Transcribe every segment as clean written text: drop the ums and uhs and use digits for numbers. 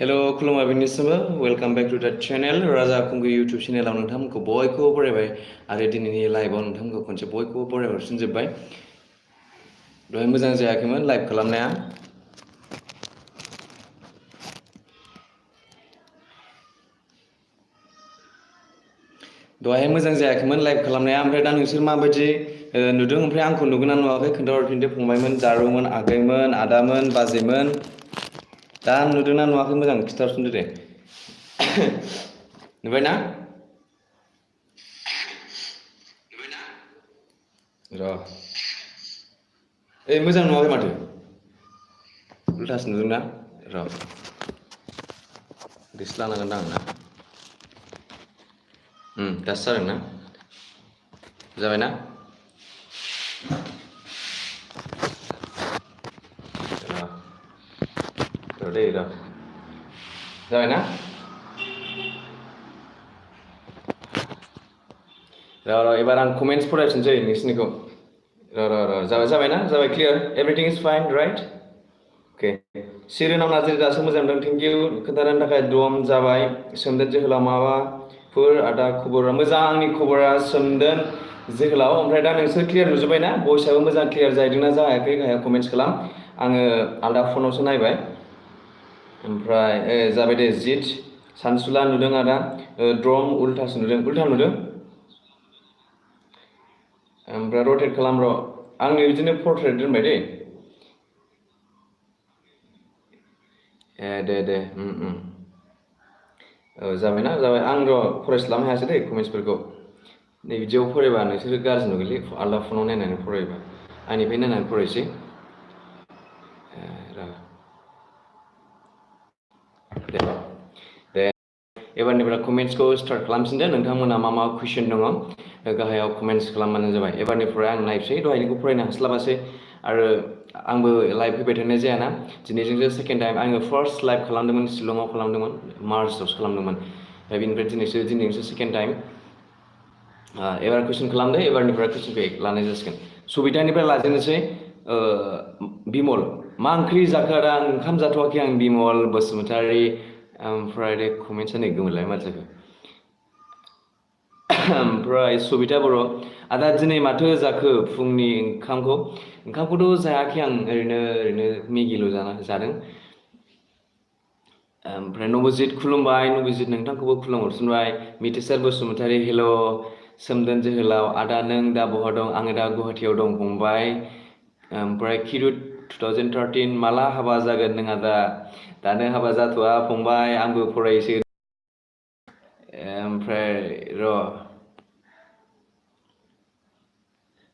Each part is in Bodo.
हेलो खुलुमबाय बेनिसिमबो वेलकाम बेक टु दा चेनेल राजा खुंगुर इउटुब चेनेलाव नोंथांमोनखौ बयखौबो बरायबाय आरो दिनैनि लाइभआव नोंथांमोनखौ खनसे बयखौबो बरायहरफिनजोब्बाय। दहाय मोजां जायाखैमोन लाइभ खालामनाया। दहाय मोजां जायाखैमोन लाइभ खालामनाया ओमफ्राय दा नोंसोर माबायदि नुदों ओमफ्राय आंखौ नुगोन ना नुवाखै खोन्थाहरफिनदो फंबायमोन, जारुमोन, आगैमोन, आदामोन, बाजैमोन। दा नुदोंना नुवाखै मोजां खिन्थाहरफिनदो दे। नुबायना? र' मोजां नुवाखै माथो उल्थासो नुदोंना? र' दिस लानांगोन आं ना? दासो जादोंना? जाबायना? र' दै र' जाबायना? र' एबार आं कमेन्ट्स फरायफिनसै नोंसिनिखौ। र' जाबायना? जाबाय क्लियार? एभरिथिं इज फाइन राइट? अके। सिरोनाव नार्जारि दासो मोजां नुदों, थेंक इउ खोन्थानायनि थाखाय। दम जाबाय। सोमदोन जोहोलाव माबाफोर आदा खबरा मोजां? आंनि खबरा सोमदोन जोहोलाव। ओमफ्राय दा नोंसोर क्लियार नुजोब्बाय ना? भइसआबो मोजां क्लियार जाहैदोंना जायाखै गाहायाव कमेन्ट्स खालाम। आङो आलदा फनावसो नायबाय। ओमफ्राय जाबाय दे जित सानसुला नुदों आदा। द्रम उल्थासो नुदों। उल्था नुदों? ओमफ्राय रटेट खालाम र'। आंनि बिदिनो पर्ट्रेट दोनबाय दै। दे जाबायना? जाबाय। आं र' फरायस्लाबनो हायासै दै कमेन्ट्सफोरखौ। नै बिदियाव फरायबा नोंसोरो गाज्रि नुगोनलै आलदा फनाव नायनानै फरायोबा। आंनिफ्राय नायनानै फरायसै। दे एबारनिफ्राय कमेन्ट्सखौ स्टार्ट खालामफिनदो। नोंथांमोना मा कुइसन दङ गाहायाव कमेन्ट्स खालामबानो जाबाय। एबारनिफ्राय आं नायसै, दहायनिखौ फरायनो हास्लाबासै आरो आंबो लाइभ फैबाय थानाय जायाना। दिनैजोंसो सेकेन्ड टाइम। आङो फार्स्ट लाइभ खालामदोंमोन शिलंआव खालामदोंमोन, मार्चआवसो खालामदोंमोन। ओमफ्राय बेनिफ्राय दिनैसो सेकेन्ड टाइम। एबार कुइसन खालामदो, एबारनिफ्राय कुइसनखौ लानाय जासिगोन। सबितानिफ्राय लाजेननोसै। बिमल मा ओंख्रि जाखो आदा? आं ओंखाम जाथ'वाखै आं बिमल बसुमतारी। ओमफ्राय दे कमेन्ट्सआ नै गोमोरलाय मा जाखो? ओमफ्राय सबिता बर' आदा दिनै माथो जाखो फुंनि ओंखामखौ? ओंखामखौथ' जायाखै आं, ओरैनो मेगिल' जादों। ओमफ्राय नबजित खुलुमबाय। नबजित नोंथांखौबो खुलुमहरफिनबाय। मिथिसार बसुमतारी हेल'। सोमदोन जोहोलाव आदा नों दा बहा दं? आङो दा गुवाहाटियाव दं फंबाय। ओमफ्राय किरुत 2013 माला हाबा जागोन नों आदा? दानो हाबा जाथ'वा फंबाय, आंबो फरायोसो।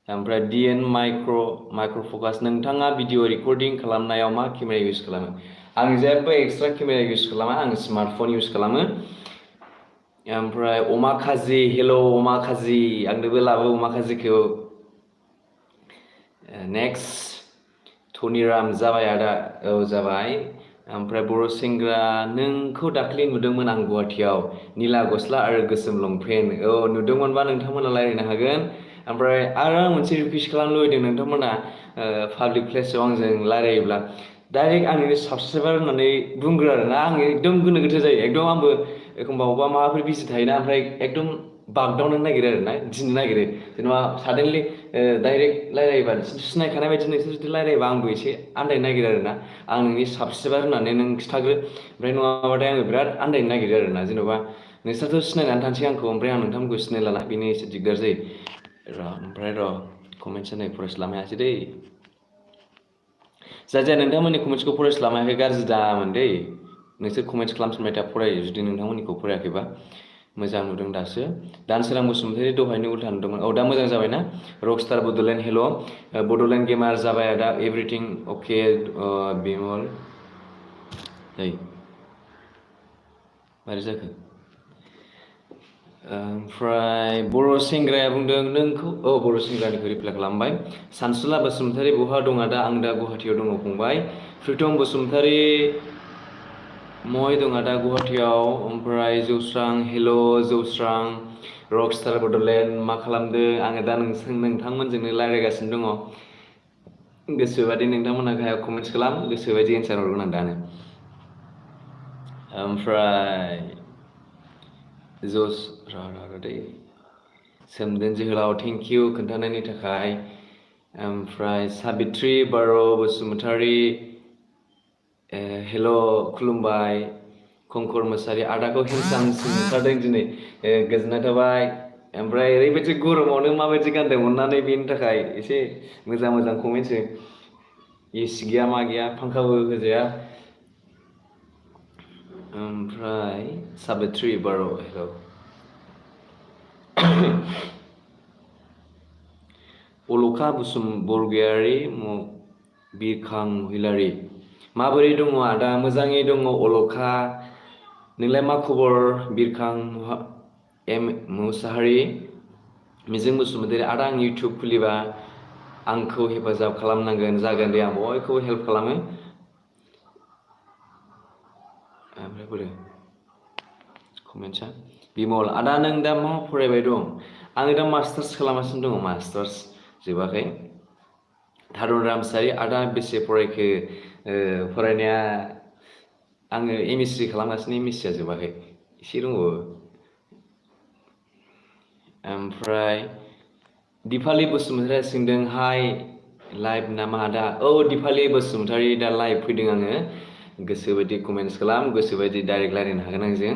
ओमफ्राय डिएन माइक्र' फकास नोंथाङा भिडिअ रेकर्डिं खालामनायाव मा केमेरा इउज खालामो? आं जेबो एक्सट्रा केमेरा इउज खालामा, आं स्मार्टफन इउज खालामो। ओमफ्राय अमा खाजि हेल' अमा खाजि, आंनोबो लाबो अमा खाजिखौ। नेक्स्ट धनिराम जाबाय आदा? औ जाबाय। ओमफ्राय बर' सेंग्रा नोंखौ दाख्लै नुदोंमोन आं गुवाहाटियाव, निला गस्ला आरो गोसोम लंपेन्ट। औ नुदोंमोनबा नोंथांमोना रायज्लायनो हागोन। ओमफ्राय आरो आं मोनसे रिकुवेस्ट खालामनो लुबैदों, नोंथांमोना पाब्लिक प्लेसआव आंजों रायज्लायोब्ला डाइरेक्ट आंनि साबसक्राइबार होननानै बुंग्रो आरोना। आं एकदम गोनो गोथो जायो। एकदम आंबो एखमबा अबेबा माबाफोर बिजि थायोना, ओमफ्राय एकदम बागदावनो नागिरो आरोना, गिनो नागिरो। जेनेबा साडेनलि डाइरेक्ट रायलायोबा सिनायखानाय बायदि नोंसोर जुदि रायलायोबा आंबो एसे आन्दायनो नागिरो आरोना। आं नोंनि साबसक्राइबार होननानै नों खिथाग्रो, ओमफ्राय नङाबाथाय आङो बिराद आन्दायनो नागिरो आरोना। जेन'बा नोंसोरथ' सिनायनानै थानोसै आंखौ, ओमफ्राय आं नोंथांमोनखौ सिनायलाना, बेनो एसे दिगदार जायो। ओमफ्राय कमेन्ट्सआ नै फरायस्लाबनो हायासै दै। जायखिजाया नोंथांमोननि कमेन्ट्सखौ फरायस्लाबनो हायाखै गाज्रि दामोन दै। नोंसोर कमेन्ट्स खालामफिनबाय था फरायो, जुदि नोंथांमोननिखौ फरायाखैबा। मोजां नुदों दासो। दानसोरां बसुमतारी दहायनो उल्था नुदोंमोन। औ दा मोजां जाबायना? रकस्टार बड'लेण्ड हेल'। बड'लेण्ड गेमार जाबाय आदा। एभरिथिं अके बिमल। नै मारै जाखो? ओमफ्राय बर' सेंग्राया बुंदों नोंखौ, औ बर' सेंग्रानिखौ रिप्लाइ खालामबाय। सानसुला बसुमतारी बहा दं आदा? आं दा गुवाहाटियाव दङ फंबाय। प्रितम बसुमतारी मय दं आदा? गुवाहाटियाव। ओमफ्राय जौस्रां हेल' जौस्रां। रकस्टार बड'लेण्ड मा खालामदों? आङो दा नोंथांमोनजोंनो रायज्लायगासिनो दङ। गोसोबादि नोंथांमोनहा गाहायाव कमेन्ट्स खालाम, गोसोबायदि एन्सार हरगोन आं दानो। ओमफ्राय जस दै सोमदोन जोहोलाव थेंक इउ खोन्थानायनि थाखाय ओमफ्राय साबित्रि बर' बसुमतारी हेल' खुलुमबाय खंखर मोसाहारि आदाखौ हेन्डसामसिन नुथारदों दिनै गोजोननाय थाबाय ओमफ्राय ओरैबायदि गरमावनो माबायदि गानदों अननानै बेनि थाखाय एसे मोजां मोजां कमेन्ट्स हो एसि गैया मा गैया फांखाबो होजाया ओमफ्राय साबित्रि बर' हेल' अलखा बरगयारि बिरखां महिलारि माबोरै दङ आदा मोजाङै दङ अलखा नोंलाय मा खबर बिरखां मुसाहारि मिजिं बसुमतारी आदा आं इउटुब खुलिबा आंखौ हेफाजाब खालामनांगोन जागोन दे आं बयखौबो हेल्प खालामो ओमफ्राय बोरो कमेन्ट्सआ बिमल आदा नों दा मा फरायबाय दं आङो दा मास्टार्स खालामगासिनो दङ मास्टार्स जोबाखै थारुन रामसारि आदा बेसे फरायखो फरायनाया आङो एमएससि खालामगासिनो एमएससिया जोबाखै एसे दंबावो ओमफ्राय दिपालि बसुमतारिया सोंदों हाय लाइभ नामा आदा औ दिपालि बसुमतारि दा लाइभ फैदों आङो गोसोबायदि कमेन्ट्स खालाम गोसोबायदि डाइरेक्ट रायज्लायनो हागोन आंजों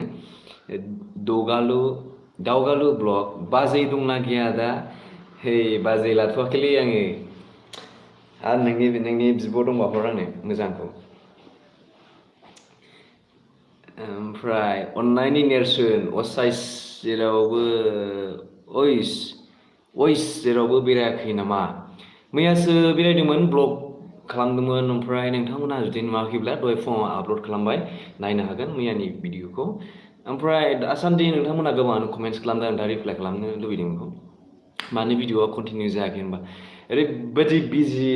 दावगालु ब्लग बाजै दंना गैया दा हे बाजै लाथ'वाखैलै आङो आरो नोंनि बिब' दंबा हर आंनो मोजांखौ ओमफ्राय अननायनि नेरसोन असाइस जेरावबो जेरावबो बेरायाखै नामा मैयासो बेरायदोंमोन ब्लग खालामदोंमोन ओमफ्राय नोंथांमोनहा जुदि नुवाखैब्ला दहाय फुङाव आपल'ड खालामबाय नायनो हागोन मैयानि भिडिअखौ ओमफ्राय दासान्दि नोंथांमोनहा गोबाङानो कमेन्ट्स खालामदों आं दा रिप्लाइ खालामनो लुबैदों बेखौ मानो भिडिअआ कन्टिनिउ जायाखै होनबा ओरैबायदि बिजि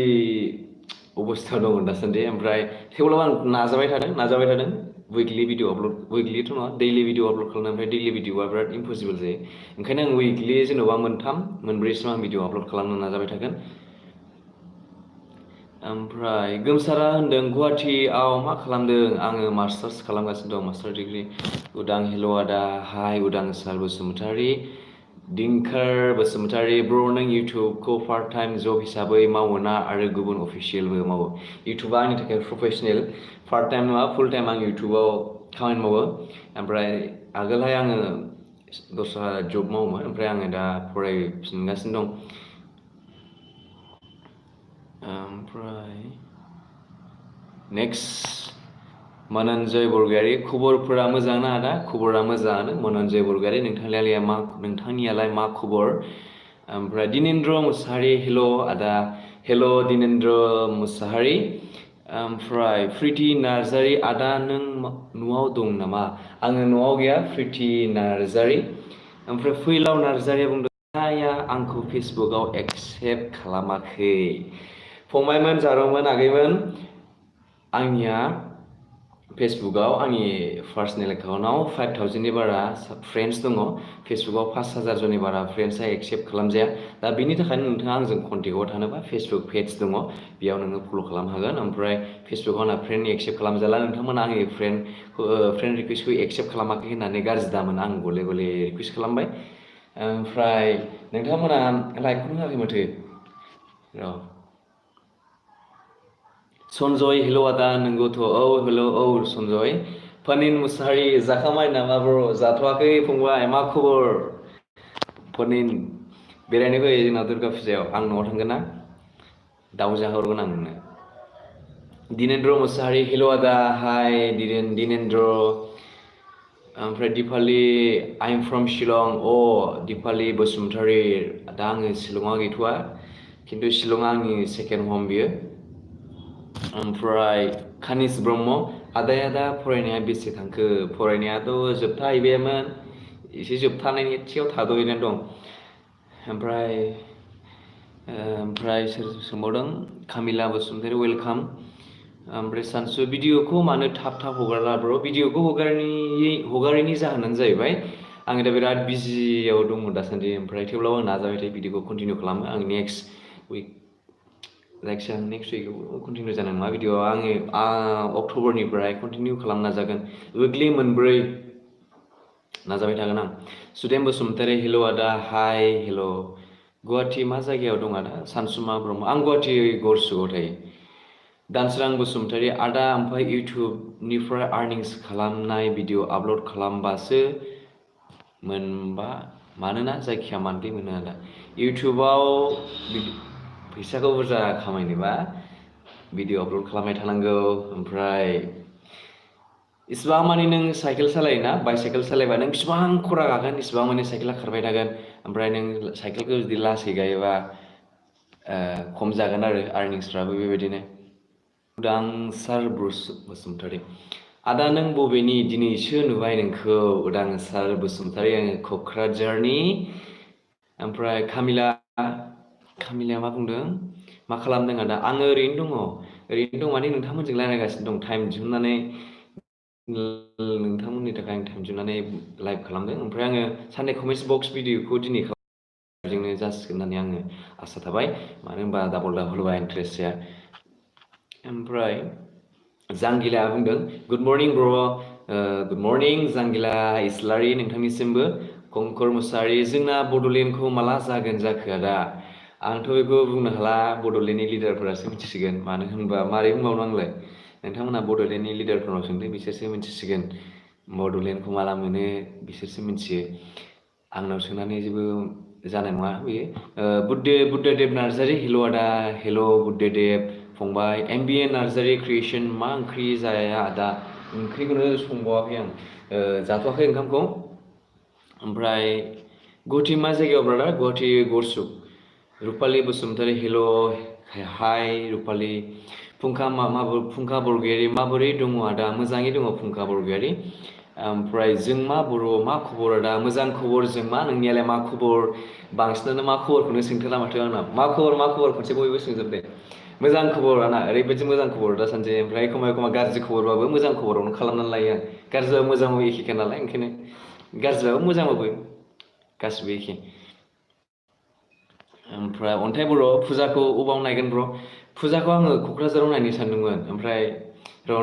अबस्थायाव दङ दासान्दि ओमफ्राय थेवब्लाबो आं नाजाबाय थादों उइकलि भिडिअ आपल'ड उइकलिथ' नङा दैलि भिडिअ आपल'ड खालामनो ओमफ्राय दैलि भिडिअआ बिराद इम्पसिबल जायो ओंखायनो आं उइकलि जेन'बा मोनब्रैसिम आं भिडिअ आपल'ड खालामनो नाजाबाय थागोन ओमफ्राय गोमसारा होनदों गुवाहाटियाव मा खालामदों आङो मास्टार्स खालामगासिनो दं मास्टार डिग्रि उदां हेल' आदा हाय उदां सार बसुमतारी दिंखार बसुमतारी ब्र नों इउटुबखौ पार्ट टाइम जब हिसाबै मावो ना आरो गुबुन अफिसियेलबो मावो इउटुबा आंनि थाखाय प्रफेसनेल पार्ट टाइम नङा फुल टाइम आं इउटुबाव खामानि मावो ओमफ्राय आगोलहाय आङो दस्रा जब मावोमोन ओमफ्राय आङो दा फरायफिनगासिनो दं ओमफ्राय नेक्स्ट मनन्जय बरगयारि खबरफोरा मोजां ना आदा खबरा मोजाङानो मनन्जय बरगयारि नोंथांनियालाय मा खबर ओमफ्राय दिनेन्द्र मुसाहारि हेल' आदा हेल' दिनेन्द्र मुसाहारि ओमफ्राय प्रिति नार्जारि आदा नों न'आव दं नामा आङो न'आव गैया प्रिति नार्जारि ओमफ्राय फैलाव नार्जारिया बुंदों आइया आंखौ फेसबुकआव एक्सेप्ट खालामाखै फंबायमोन जारौमोन आगैमोन आंनिया फेसबुकआव आंनि पार्सनेल एकाउन्टआव 5000नि बारा फ्रेन्ड्स दङ फेसबुकआव 5000 जननि बारा फ्रेन्ड्सआ एक्सेप्ट खालामजाया दा बेनि थाखायनो नोंथाङा आंजों कन्टेक्टआव थानोबा फेसबुक पेज दङ बेयाव नोङो फल' खालामनो हागोन ओमफ्राय फेसबुकआव आंना फ्रेन्ड एक्सेप्ट खालामजाला नोंथांमोना आंनि फ्रेन्ड रिकुवेस्टखौ एक्सेप्ट खालामाखै होननानै गाज्रि दामोन आं गले गले रिकुवेस्ट खालामबाय ओमफ्राय नोंथांमोना लाइकखौनो होआखै माथो र' सन्जय हेल' आदा नोंगौथ' औ हेल' औ सन्जय फनिन मुसाहारि जाखांबाय नामा ब्र' जाथ'वाखै फंबाय मा खबर फनिन बेरायनो फै जोंना दुर्गा फुजायाव आं न'आव थांगोन ना दाउ जाहरगोन आं नोंनो दिनेन्द्र मुसाहारि हेल' आदा हाय दिनेन्द्र ओमफ्राय दिपालि आइ एम फ्रम शिलं दिपालि बसुमतारि दा आङो शिलंआव गैथ'वा खिन्थु शिलंआ आंनि सेकेन्ड हम बियो ओमफ्राय कानिस ब्रह्म आदाया दा फरायनाया बेसे थांखो फरायनायाथ' जोबथाहैबायमोन एसे जोबथानायनि एसेयाव थाद'हैनानै दं ओमफ्राय सोर सोंबावदों कामिला बसुमतारि वेलकाम ओमफ्राय सानसु भिडिअखौ मानो थाब हगारला ब्र' भिडिअखौ हगारैनि जाहोनानो जाहैबाय आङो दा बिराद बिजियाव दङ दासान्दि ओमफ्राय थेवब्लाबो आं नाजाबाय थायो भिडिअखौ कन्टिनिउ खालामो आं नेक्स्ट उइक जायखिजाया नेक्स्ट उइकआव कन्टिनिउ जानाय नङा भिडिअ'आ आङो अक्ट'बरनिफ्राय कन्टिनिउ खालामनो नाजागोन उइकलि मोनब्रै नाजाबाय थागोन आं सुदेम बसुमतारी हेल' आदा हाय हेल' गुवाहाटि मा जायगायाव दं आदा सानसुमा ब्रह्म आं गुवाहाटि गरसुआव थायो दानसोरां बसुमतारी आदा ओमफ्राय इउटुबनिफ्राय आर्निंस खालामनाय भिडिअ आपल'ड खालामबासो मोनबा मानोना जायखिया मान्थलि मोनो आदा इउटुबाव फैसाखौ बुरजा खामायनोबा भिडिअ आपल'ड खालामबाय थानांगौ ओमफ्राय इसिबां माने नों साइकेल सालायोना बाइसाइकेल सालायबा नों इसिबां खरा गागोन इसिबां माने साइकेला खारबाय थागोन ओमफ्राय नों साइकेलखौ जुदि लासै गायोबा खम जागोन आरो आर्निंसफ्राबो बेबायदिनो उदांसार बसुमतारी आदा नों बबेनि दिनैसो नुबाय नोंखौ उदांसार बसुमतारी आङो क'क्राझारनि ओमफ्राय कामिलाया मा बुंदों मा खालामदों आदा आङो ओरैनो दं माने नोंथांमोनजों रायज्लायगासिनो दं टाइम दिहुननानै नोंथांमोननि थाखाय आं टाइम दिहुननानै लाइभ खालामदों ओमफ्राय आङो सानडे कमेन्ट्स बक्स भिडिअखौ दिनै खालामजोंनो जासिगोन होननानै आङो आसा थाबाय मानो होनबा डाबल बा इन्ट्रेस्ट जाया ओमफ्राय जांगिला बुंदों गुड मर्निं ब्र गुड मर्निं जांगिला इस्लारि नोंथांनिसिमबो खंखर मुसाहारि जोंना बड'लेण्डखौ माला जागोन जाखो आदा आंथ' बेखौ बुंनो हाला बड'लेण्डनि लिडारफोरासो मिथिसिगोन मानो होनबा मारै बुंबावनो आंलाय नोंथांमोना बड'लेण्डनि लिडारफोरनाव सोंदों बिसोरसो मिथिसिगोन बड'लेण्डखौ माला मोनो बिसोरसो मिथियो आंनाव सोंनानै जेबो जानाय नङा बेयो बुद्धदेब नार्जारि हेल' आदा हेल' बुद्धदेब फंबाय MBA नार्जारि क्रिएसन मा ओंख्रि जाया आदा ओंख्रिखौनो संबावाखै आं जाथ'वाखै ओंखामखौ ओमफ्राय गुवाहाटि मा जायगायाव ब्रादार गुवाहाटि गरसुक रुपालि बसुमतारी हेल' हाय रुपालि फुंखा बरगयारि माबोरै दङ आदा मोजाङै दङ फुंखा बरगयारि ओमफ्राय जोंमा बर' मा खबर आदा मोजां खबर जोंमा नोंनियालाय मा खबर बांसिनानो मा खबरखौनो सोंथारा माथो आंनाव मा खबर खनसे बयबो सोंजोबदे मोजां खबर आंना ओरैबायदि मोजां खबर दासानदि ओमफ्राय एखमबा गाज्रि खबरबाबो मोजां खबरावनो खालामनानै लायो आं गाज्रिबाबो मोजांबाबो एखेखा नालाय ओंखायनो गाज्रिबाबो मोजांबाबो गासिबो एखे ओमफ्राय अन्थाइ बर' फुजाखौ अबाव नायगोन ब्र फुजाखौ आङो क'क्राझाराव नायनो सानदोंमोन ओमफ्राय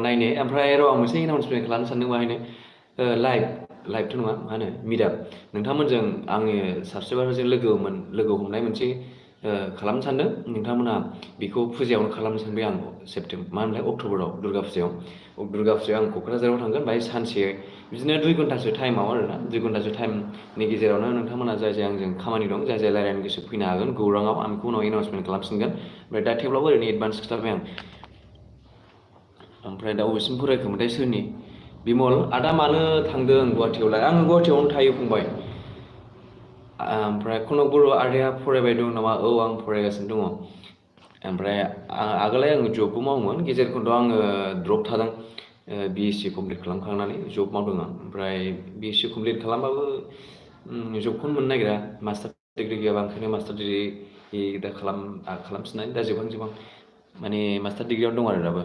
आं मोनसे एनाउन्समेन्ट खालामनो सानदों बाहायनो लाइभथ' नङा मा होनो मिटआप नोंथांमोनजों आङो साबस्क्राइबारजों लोगो हमनाय मोनसे खालामनो सानदों नोंथांमोना बेखौ फुजायावनो खालामनो सानबाय आं अक्ट'बराव दुर्गा फुजायाव आं क'क्राझाराव थांगोन बाहाय सानसे बिदिनो 2 घन्टासो टाइमाव आरोना 2 घन्टासो टाइमनि गेजेरावनो नोंथांमोना जाय आंजों खामानि दं जाय रायज्लायनो गोसो फैनो हागोन गौराङाव आं बेखौ उनाव एनाउन्समेन्ट खालामफिनगोन ओमफ्राय दा थेवब्लाबो ओरैनो एडभान्स खिथाबाय आं ओमफ्राय दा बबेसिम फरायखोमोनथाय सोरनि बिमल आदा मानो थांदों गुवाहाटियावलाय आं गुवाहाटियावनो थायो फंबाय ओमफ्राय खनक बर' आदाया फरायबाय दं नामा औ आं फरायगासिनो दङ ओमफ्राय आगोलहाय आङो जबबो मावोमोन गेजेर खन्दआव आङो द्रप थादों BSc कमप्लिट खालामखांनानै जब मावदों आं ओमफ्राय BSc कमप्लिट खालामबाबो जबखौनो मोननो नागिरा मास्टार डिग्रि गैयाबा ओंखायनो मास्टार डिग्रि दा खालामफिननाय दा जोबहां माने मास्टार डिग्रियावनो दं आरो दाबो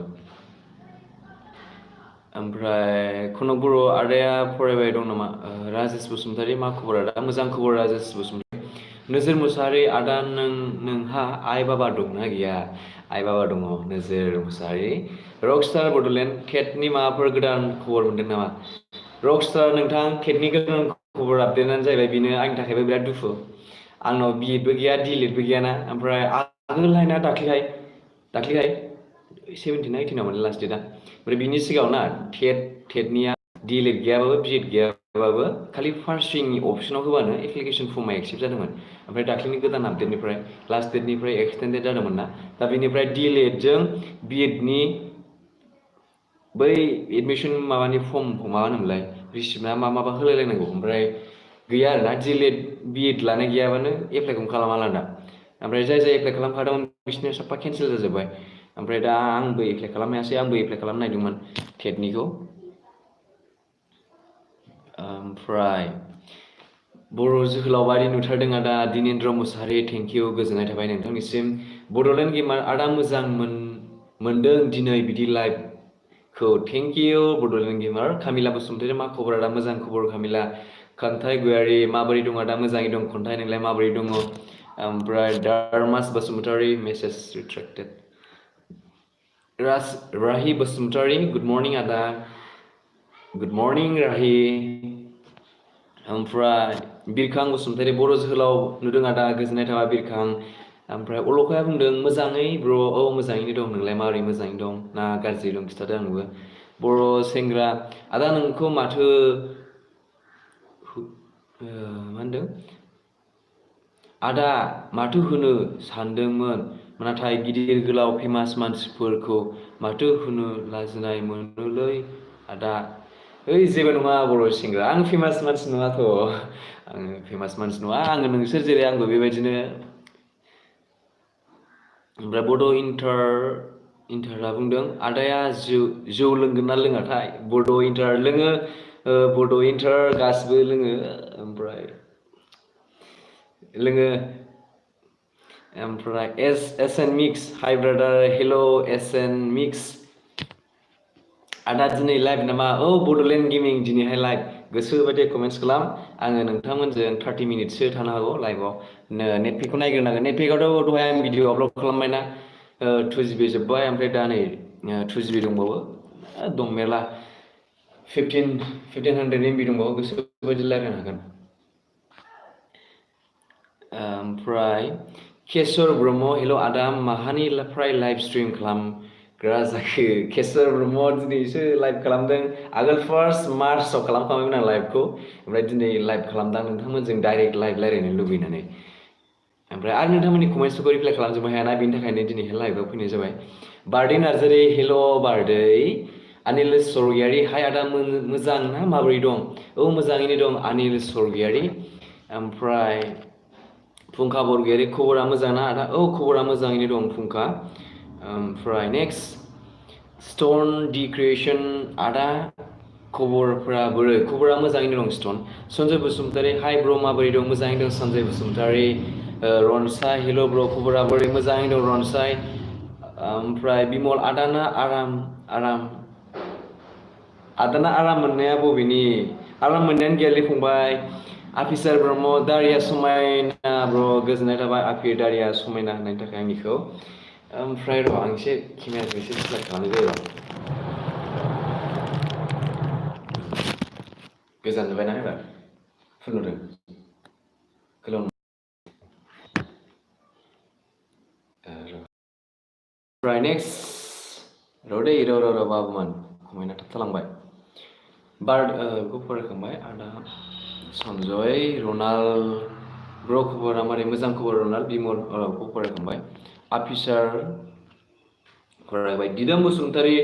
ओमफ्राय खनक बर' आदाया फरायबाय दं नामा राजेश बसुमतारी मा खबर आदा मोजां खबर राजेश बसुमतारी नोजोर मुसाहारि आदा नोंहा आइ बाबा दंना गैया आइ बाबा दङ नोजोर मुसाहारि रकस्टार बड'लेण्ड टेटनि माबाफोर गोदान खबर मोनदों नामा रकस्टार नोंथां टेटनि गोदान खबर आपडेटआनो जाहैबाय बेनो आंनि थाखायबो बिराद दुखु आंनाव बिएडबो गैया डिएलएडबो गैयाना ओमफ्राय आगोलहायना दाख्लैहाय 17 ना 18 मोन लास्ट डेटआ ओमफ्राय बिनि सिगाङाव ना टेटनिया डिएलएड गैयाबाबो बिएड गैयाबाबो खालि फार्स्ट स्विंनि अपसनाव होबानो एप्लिकेसन फर्मा एक्सेप्ट जादोंमोन ओमफ्राय दाख्लैनि गोदान आपडेटनिफ्राय लास्ट डेटनिफ्राय एक्सटेन्डेड जादोंमोन ना दा बेनिफ्राय डिएलएडजों बिएडनि बै एडमिसन माबानि फर्मखौ मा होनोमोनलाय रिसिप्टना माबा होलायलायनांगौ ओमफ्राय गैया आरोना डिएलएड बिएड लानाय गैयाबानो एप्लाइखौनो खालामा दा ओमफ्राय जाय एप्लाइ खालामखादोंमोन बिसोरनिया साफा केन्सेल जाजोब्बाय ओमफ्राय दा आंबो एप्लाइ खालामनो हायासै आंबो एप्लाइ खालामनो नागिरदोंमोन टेटनिखौ ओमफ्राय बर' जोहोलावारि नुथारदों आदा दिनेन्द्र मुसाहारि थेंकिउ गोजोननाय थाबाय नोंथांनिसिम बड'लेण्ड गेमार आदा मोजां मोनदों दिनै बिदि लाइभखौ थेंकिउ बड'लेण्ड गेमार कामिला बसुमतारी मा खबर आदा मोजां खबर कामिला खन्थाइ गयारि माबोरै दं आदा मोजाङै दं खन्थाइ नोंलाय माबोरै दङ ओमफ्राय दारमास Basumatary message retracted Rahi Basumatari, good morning Ada. Good morning Rahi. ओमफ्राय बिरखां बसुमतारी बर' जोहोलाव नुदों आदा गोजोननाय थाबाय बिरखां। ओमफ्राय अलखाया बुंदों मोजाङै ब्र' औ मोजाङैनो दं नोंलाय माबोरै मोजाङै दं ना गाज्रि दं खिथादो आंनोबो। बर' सेंग्रा आदा नोंखौ माथो मा होनदों आदा माथो होनो सानदोंमोन नाथाय गिदिर गोलाव फेमास मानसिफोरखौ माथो होनो लाजिनाय मोनोलै आदा। ओइ जेबो नङा बर' सेंग्रा आं फेमास मानसि नङाथ' आङो फेमास मानसि नङा आङो नोंसोर जेरै आंबो बेबायदिनो। ओमफ्राय बड' इन्टारा बुंदों आदाया जौ लोंगोन ना लोङाथाय बड' इन्टार लोङो बड' इन्टार गासिबो लोङो ओमफ्राय लोङो। ओमफ्राय S N mix hi brother hello' S N mix आदा दिनै लाइभ नामा औ बड'लेण्ड गेमिं दिनैहाय लाइभ गोसोबायदि कमेन्टस खालाम आङो नोंथांमोनजों 30 मिनिटसो थानो हागौ लाइभआव नेटपेकखौ नायग्रोनांगोन नेटपेकआवथ' दहाय आं भिडिअ आपल'ड खालामबायना 2 GB जोब्बाय ओमफ्राय दा नै 2 GB दंबावो दं मेरला 1500 MB दंबावो गोसोबायदि रायज्लायनो हागोन। ओमफ्राय केशर ब्रह्म हेल' आदा माहानिफ्राय लाइभ स्ट्रिम खालामग्रा जाखो केशर ब्रह्म दिनैसो लाइभ खालामदों आगोल फार्स्ट मार्चआव खालामखांबायमोन आं लाइभखौ ओमफ्राय दिनै लाइभ खालामदां नोंथांमोनजों डाइरेक्ट लाइभ रायज्लायनो लुबैनानै। ओमफ्राय आरो नोंथांमोननि कमेन्ट्सफोरखौ रिप्लाइ खालामजोबनो हायाना बेनि थाखायनो दिनैहाय लाइभआव फैनाय जाबाय। बारदै नार्जारि हेल' बारदै अनिल स्वर्गियारि हाय आदा मोजां ना माबोरै दं औ मोजाङैनो दं अनिल स्वर्गियारि। ओमफ्राय फुंखा बरगयारि खबरा मोजां ना आदा औ खबरा मोजाङैनो दं फुंखा। ओमफ्राय नेक्स्ट स्टन डि क्रिएसन आदा खबरफोरा बोरै खबरा मोजाङैनो दं स्टन। सन्जय बसुमतारी हाय ब्र माबोरै दं मोजाङैनो दं सन्जय बसुमतारी। रनसाय हेल' ब्र खबरा बोरै मोजाङैनो दं रनसाय। ओमफ्राय बिमल आदाना आराम मोननाया बबेनि आराम मोननायानो गैयालै फंबाय। आफिसार ब्रह्म दारिया समायना ब्र गोजोननाय थाबाय आफि दारिया समायना होननायनि थाखाय आंनिखौ। ओमफ्राय र' आं एसे केमेराखौ एसे स्टार्ट खालामनाय जायो र' गोजान नुबायना एबार फुल नुदों गोलाव ओमफ्राय नेक्स्ट र' बाबुमोन कमेन्टआ थाबथालांबाय बेखौ फरायखांबाय आदा सन्जय रनाल्ड ब्र खबरा मारै मोजां खबर रनाल्ड बिमल खौ फरायखांबाय अफिसार फरायबाय दिदोम बसुमतारी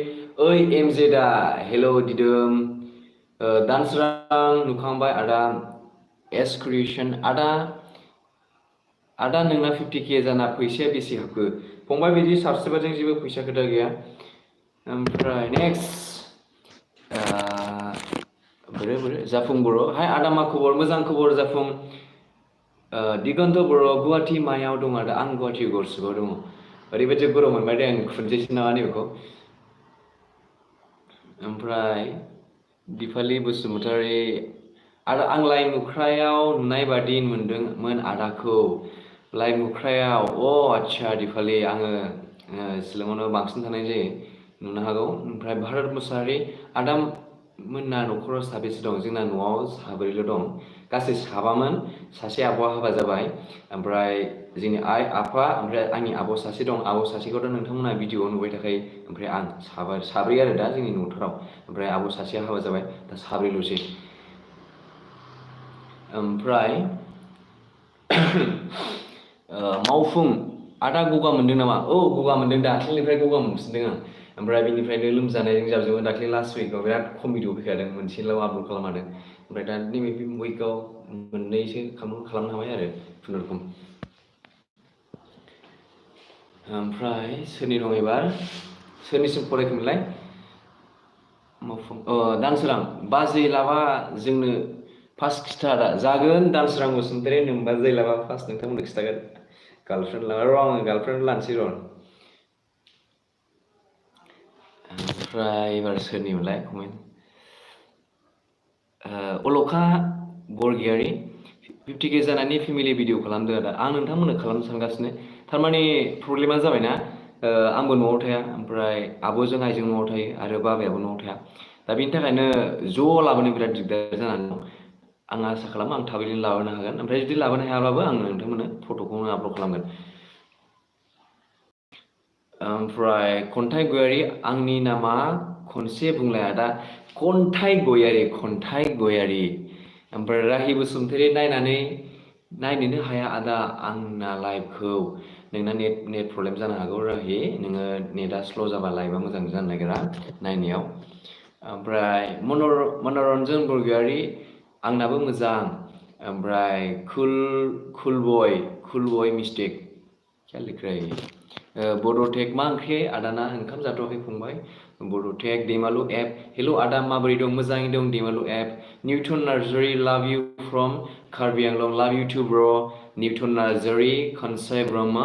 ओइ एमजेदा हेल' दिदोम। दानसोरां नुखांबाय आदा एस क्रिएसन आदा नोंना 50K जाना फैसाया बेसे हाबखो फंबाय बिदि साबसक्राइबारजों जेबो फैसा खोथा गैया। ओमफ्राय नेक्स्ट बोरै जाफुं बर' हाय आदा मा खबर मोजां खबर जाफुं। दिगन्त बर' गुवाहाटि मायाव दं आदा आं गुवाहाटि गरसेबाव दङ ओरैबायदि गरम मोनबाय दे आं खुनोसैसो नामा नैबेखौ। ओमफ्राय दिपालि बसुमतारी आदा आं लाइ मुख्रायाव नुनाय बादि मोनदोंमोन आदाखौ लाइ मुख्रायाव आदसा दिपालि आङो शिलंआवनो बांसिन थानाय जायो नुनो हागौ। ओमफ्राय भारत मुसाहारि आदा मोनना न'खराव साबेसे दं जोंना न'आव साब्रैल' दं गासै साबामोन सासे आब'आ हाबा जाबाय ओमफ्राय जोंनि आइ आफा ओमफ्राय आंनि आब' सासे दं आब' सासेखौथ' नोंथांमोना भिडिअ'आव नुबाय थाखायो ओमफ्राय आं साब्रै आरो दा जोंनि न'खराव ओमफ्राय आब' सासेया हाबा जाबाय दा साब्रैल'सै। ओमफ्राय मावफुं आदा गगा मोनदों नामा औ गगा मोनदों दाख्लैनिफ्राय गगा मोनफिनदों आं ओमफ्राय बेनिफ्रायनो लोमजानायजों जाबजों दाख्लै लास्ट उइकआव बिराद खम भिडिअ फैखादों मोनसेल' आपल'ड खालामदों ओमफ्राय दा नैबे उइकआव मोननैसो खालामनो हाबाय आरो खुनुरुखुम। ओमफ्राय सोरनि दं एबार सोरनिसिम फरायखोमोनलाय मावफुं दानसोरां बाजै लाबा जोंनो फार्स्ट खिथा जागोन दानसोरां बसुमतारी नों बाजै लाबा फार्स्ट नोंथांमोननो खिथागोन गार्लफ्रेन्ड लाबा र' आङो गार्लफ्रेन्ड लानोसै र'। ओमफ्राय एबार सोरनिमोनलाय कमेन्ट अलखा बरगयारि 50K जानायनि फेमिलि भिडिअ खालामदो आदा आं नोंथांमोननो खालामनो सानगासिनो थारमाने प्रब्लेमा जाबायना आंबो न'आव थाया ओमफ्राय आब'जों आइजों न'आव थायो आरो बाबायाबो न'आव थाया दा बेनि थाखायनो ज' लाबोनो बिराद दिगदार जानानै दं आं आसा खालामो आं थाबैनो लाबोनो हागोन ओमफ्राय जुदि लाबोनो हायाब्लाबो आं नोंथांमोननो फट'खौनो आपल'ड खालामगोन ओमफ्राय खन्थाइ गयारि आंनि नामा खनसे बुंलाय आदा खन्थाइ गयारि ओमफ्राय राहि बसुमतारी नायनोनो हाया आदा आंना लाइभखौ नोंना नेट प्रब्लेम जानो हागौ राहि नोङो नेटआ स्ल' जाबा लाइभआ मोजां जानो नागिरा नायनायाव ओमफ्राय मनरन्जन बरगयारि आंनाबो मोजां ओमफ्राय कुल बय मिस्टेक क्या लिख रहा है बड'टेक मा ओंख्रि आदाना ओंखाम जाथ'वाखै फंबाय बड'टेक दैमालु एप हेल' आदा माबोरै दं मोजाङै दं दैमालु एप निउटन नार्जारि लाभ इउ फ्रम कार्बि आंलं लाभ इउ टु ब्र निउटन नार्जारि खनसाय ब्रह्म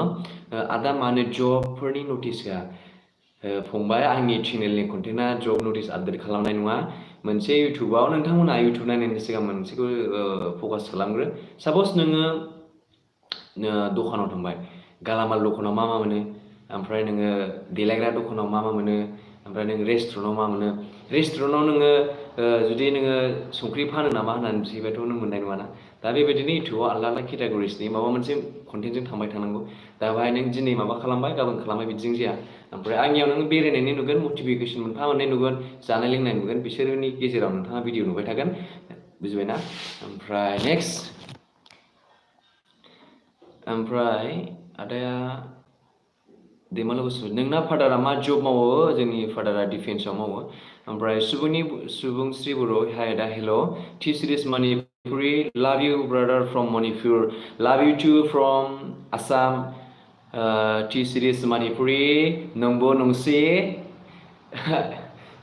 आदा मानो जबफोरनि नटिस होआ फंबाय आंनि चेनेलनि कन्टेन्टआ जब नटिस आपडेट खालामनाय नङा मोनसे इउटुबाव नोंथांमोना इउटुब नायनायनि सिगां मोनसेखौ फकास खालामग्रो साप'ज नोङो दखानाव थांबाय गालामाल दखानाव मा मोनो ओमफ्राय नोङो देलायग्रा दखानाव मा मोनो ओमफ्राय नों रेस्टुरेन्टाव मा मोनो रेस्टुरेन्टाव नोङो जुदि नोङो संख्रि फानो नामा होननानै बिबायथ' नों मोननाय नङाना दा बेबायदिनो इउटुबाव आलदा आलदा केटागरिसनि माबा मोनसे कन्टेन्टजों थांबाय थानांगौ दा बेहाय नों दिनै माबा खालामबाय गाबोन खालामबाय बिदिजों जाया ओमफ्राय आंनियाव नों बेरायनायनि नुगोन मटिभेसन मोनफा मोननै नुगोन जानाय लोंनाय नुगोन बिसोरनि गेजेराव नोंथाङा भिडिअ नुबाय थागोन बुजिबायना ओमफ्राय नेक्स्ट ओमफ्राय आदाया दैमालु बसुमतारी नोंना फादारा मा जब मावो जोंनि फादारा डिफेन्सआव मावो ओमफ्राय सुबुंस्रि बर' हाय आदा हेल' टि सिरिस मणिपुरि लाभ U brother from Manipur love you too from Assam टि सिरिस मणिपुरि नंबो नंसि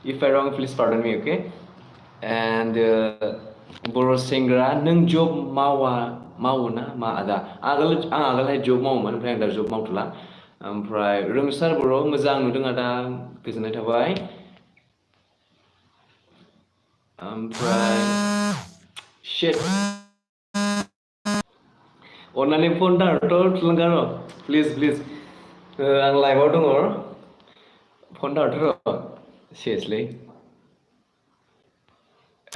if I wrong please pardon me okay and Bodo' सेंग्रा नों जब मावो ना मा आदा आं आगोलहाय जब मावोमोन ओमफ्राय आं दा जब मावथ'ला ओमफ्राय रोंसार बर' मोजां नुदों आदा गोजोननाय थाबाय ओमफ्राय शिट अन्नानै फन दाहरथ' थुलुंगा र' प्लिज आं लाइभआव दङ फन दाहरथ' र' सिरियासलि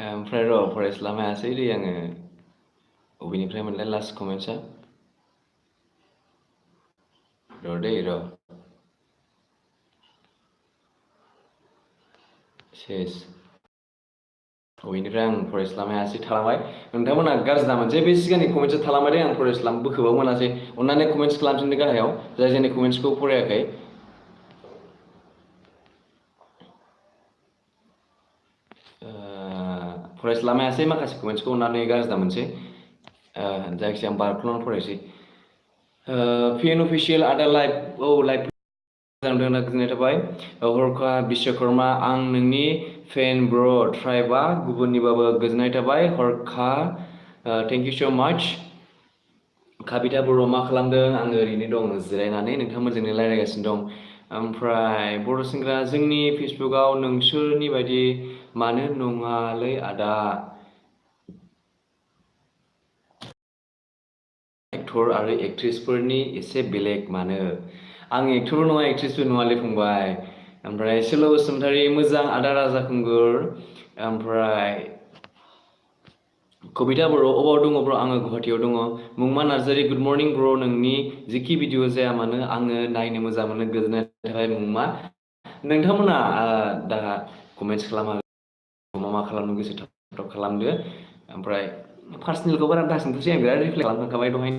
ओमफ्राय र' फरायस्लाबनो हायासै दै आङो बबेनिफ्राय मोनलाय लास्ट कमेन्ट्सआ र' सेस बबेनिफ्राय आं फरायस्लाबनो हायासै थालांबाय नोंथांमोना गाज्रि दा मोनसे बे सिगांनि कमेन्ट्सआ थालांबाय दे आं बोखोबाबो मोनासै अन्नानै कमेन्ट्स खालामफिनदो गाहायाव जाय जोंनि कमेन्ट्सखौ फरायाखै फरायस्लाबनो हायासै माखासे कमेन्ट्सखौ अन्नानै गाज्रि दा मोनसे जायखिजाया आं बारख्ल'नानै फरायसै पिएन अफिसियेल आदा लाइभ लाइभ मोजां गोजोननाय थाबाय हरखा बिश्वकर्मा आं नोंनि फेन ब्र' ट्राइबआ गुबुननिबाबो गोजोननाय थाबाय हरखा थेंक इउ स' माच काबिता बर' मा खालामदों आङो ओरैनो दं जिरायनानै नोंथांमोनजोंनो रायज्लायगासिनो दं ओमफ्राय बर' सेंग्रा जोंनि फेसबुकआव नोंसोरनि बायदि मानो नङालै आदा एक्टर आरो एक्ट्रिसफोरनि एसे बेलेग मानो आं एक्टरबो नङा एक्ट्रिसबो नङालै फंबाय ओमफ्राय सोलो बसुमतारी मोजां आदा राजा खुंगुर ओमफ्राय कबिता बर' अबाव दङ ब्र' आङो गुवाहाटियाव दङ मुंमा नार्जारि गुड मर्निं ब्र' नोंनि जिखि भिडिअ जाया मानो आङो नायनो मोजां मोनो गोजोननाय थाबाय मुंमा नोंथांमोना दा कमेन्ट्स खालामा मा खालामनो गोसो थाब खालामदो ओमफ्राय पार्सनेलखौ बारा दासोंथ'सै आं बिराद रिप्लाइ खालामखांखाबाय दहाय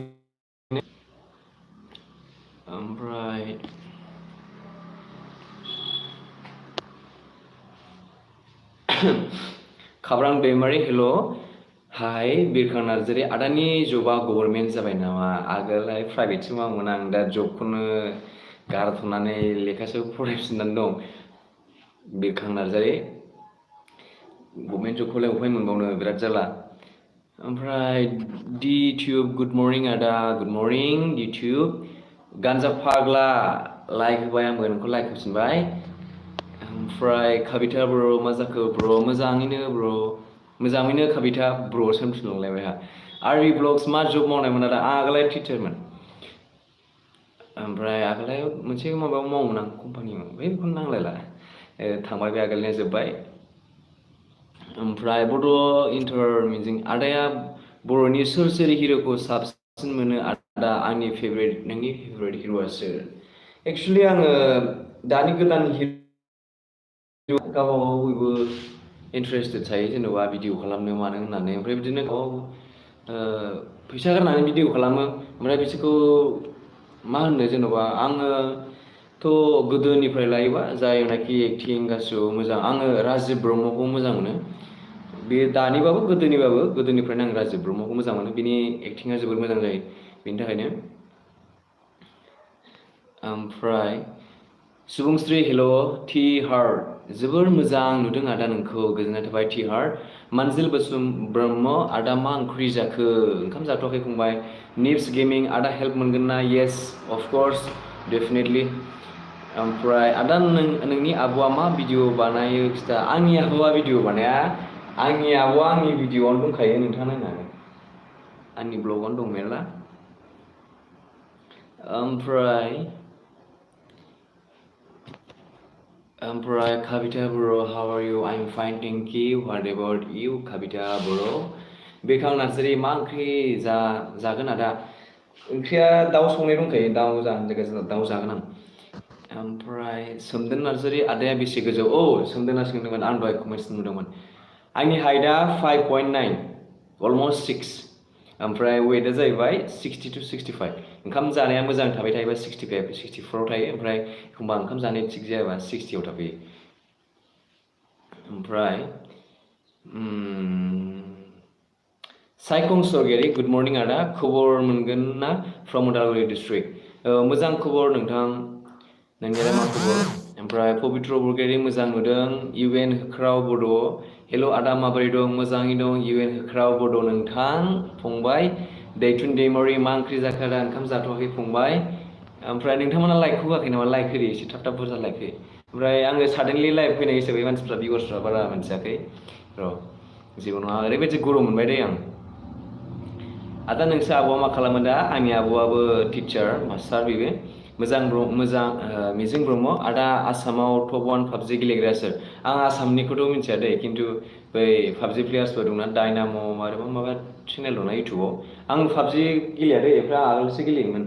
ओमफ्राय खाब्रां दैमारि हेल' हाय बिरखां नार्जारि आदानि जबा गभर्नमेन्ट जाबाय नामा आगोलहाय प्राइभेटसो मावोमोन आं दा जबखौनो गारथ'नानै लेखासो फरायफिननानै दं बिरखां नार्जारि गभर्नमेन्ट जबखौलाय अफाय मोनबावनो बिराद जाला ओमफ्राय डि टिउब गुड मर्निं आदा गुड मर्निं डि टिउब गान्जा फाग्ला लाइक होबाय आंबो नोंखौ लाइक होफिनबाय ओमफ्राय काबिता बर' मा जाखो ब्र' मोजाङैनो काबिता ब्र' सोमफिनलांलायबाय आहा आरबि ब्लग्स मा जब मावनायमोन आदा आगोलहाय टिचारमोन ओमफ्राय आगोलहाय मोनसे माबायाव मावोमोन आं कम्पानियाव बेखौनो नांलायला थांबाय बे आगोलनिया जोब्बाय ओमफ्राय बड' इन्टारमिजिं आदाया बर'नि सोर हिर'खौ साबसिन मोनो आदा आंनि फेभरेट नोंनि फेभरेट हिर'आ सोर एक्सुवेलि आङो दानि गोदान गावबा गाव बयबो इन्टारेस्टेड थायो जेनेबा भिडिअ खालामनो मानो होननानै ओमफ्राय बिदिनो गाव फैसा गारनानै भिडिअ खालामो ओमफ्राय बिसोरखौ मा होनो जेनेबा आङोथ' गोदोनिफ्राय लायोबा जायनाखि एक्टिं गासिबो मोजां आङो राजिब ब्रह्मखौ मोजां मोनो बे दानिबाबो गोदोनिफ्रायनो आं राजिब ब्रह्मखौ मोजां मोनो बिनि एक्टिङा जोबोद मोजां जायो बेनि थाखायनो ओमफ्राय सुबुंस्रि हेल' टि हार्ट जोबोर मोजां नुदों आदा नोंखौ गोजोननाय थाबाय टि हार्ट मानजिल ब्रह्म आदा मा ओंख्रि जाखो ओंखाम जाथ'वाखै फंबाय निप्स गेमिं आदा हेल्प मोनगोन ना येस अफकर्स डेफिनेटलि ओमफ्राय आदा नोंनि आब'आ मा भिडिअ बानायो खिथा आंनि आब'आ भिडिअ बानाया आंनि आब'आ आंनि भिडिअआवनो दंखायो नोंथाङा नायनानै आंनि ब्लगावनो दं मेरला ओमफ्राय Kavita bro, how are you? I'm fine, thank you. What about you, Kavita bro? बेखां Narzary मा ओंख्रि जागोन आदा ओंख्रिया दाउ संनाय दंखायो दाउ जागोन आं ओमफ्राय सोमदोन नार्जारि आदाया बेसे गोजौ सोमदोना सोंदोंमोन आं दहाय कमेन्ट्स नुदोंमोन आंनि हाइटआ 5.9 अलमस्ट 6 ओमफ्राय वेटआ जाहैबाय 60 to 65 ओंखाम जानाया मोजां थाबाय थायोबा 65 64 थायो ओमफ्राय एखमबा ओंखाम जानाया थिग जायाबा 60 थाफैयो ओमफ्राय साइखं सरगियारि गुड मर्निं आदा खबर मोनगोन ना फ्रम उदालगुरि डिस्ट्रिक्ट मोजां खबर नोंथां नोंनियालाय मा खबर ओमफ्राय पबित्र बरगयारि मोजां नुदों इउएन होख्राव बड' हेल' आदा माबोरै दं मोजाङै दं इउएन होख्राव बड' नोंथां फंबाय दैथुन दैमारि मा ओंख्रि जाखो आदा ओंखाम जाथ'वाखै फंबाय ओमफ्राय नोंथांमोना लाइकखौ होआखै नामा लाइक होदो एसे थाब बुरजा लाइक हो ओमफ्राय आङो साडेनलि लाइभ फैनाय हिसाबै मानसिफ्रा भिउवार्सफ्रा बारा मोनथियाखै र' जेबो नङा ओरैबायदि गरम मोनबाय दे आं आदा नोंसोर आब'आ मा खालामो दा आंनि आब'आबो टिचार मास्टार बेबो मोजां मिजिं ब्रह्म आदा आसामाव टप 1 पाबजि गेलेग्राया सोर आं आसामनिखौथ' मिथिया दे खिन्थु बै पाबजि प्लेयार्सफोर दंना डायनाम' माबा चेनेल दंना इउटुबाव आं पाबजि गेलेया दे ओमफ्राय आगोलसो गेलेयोमोन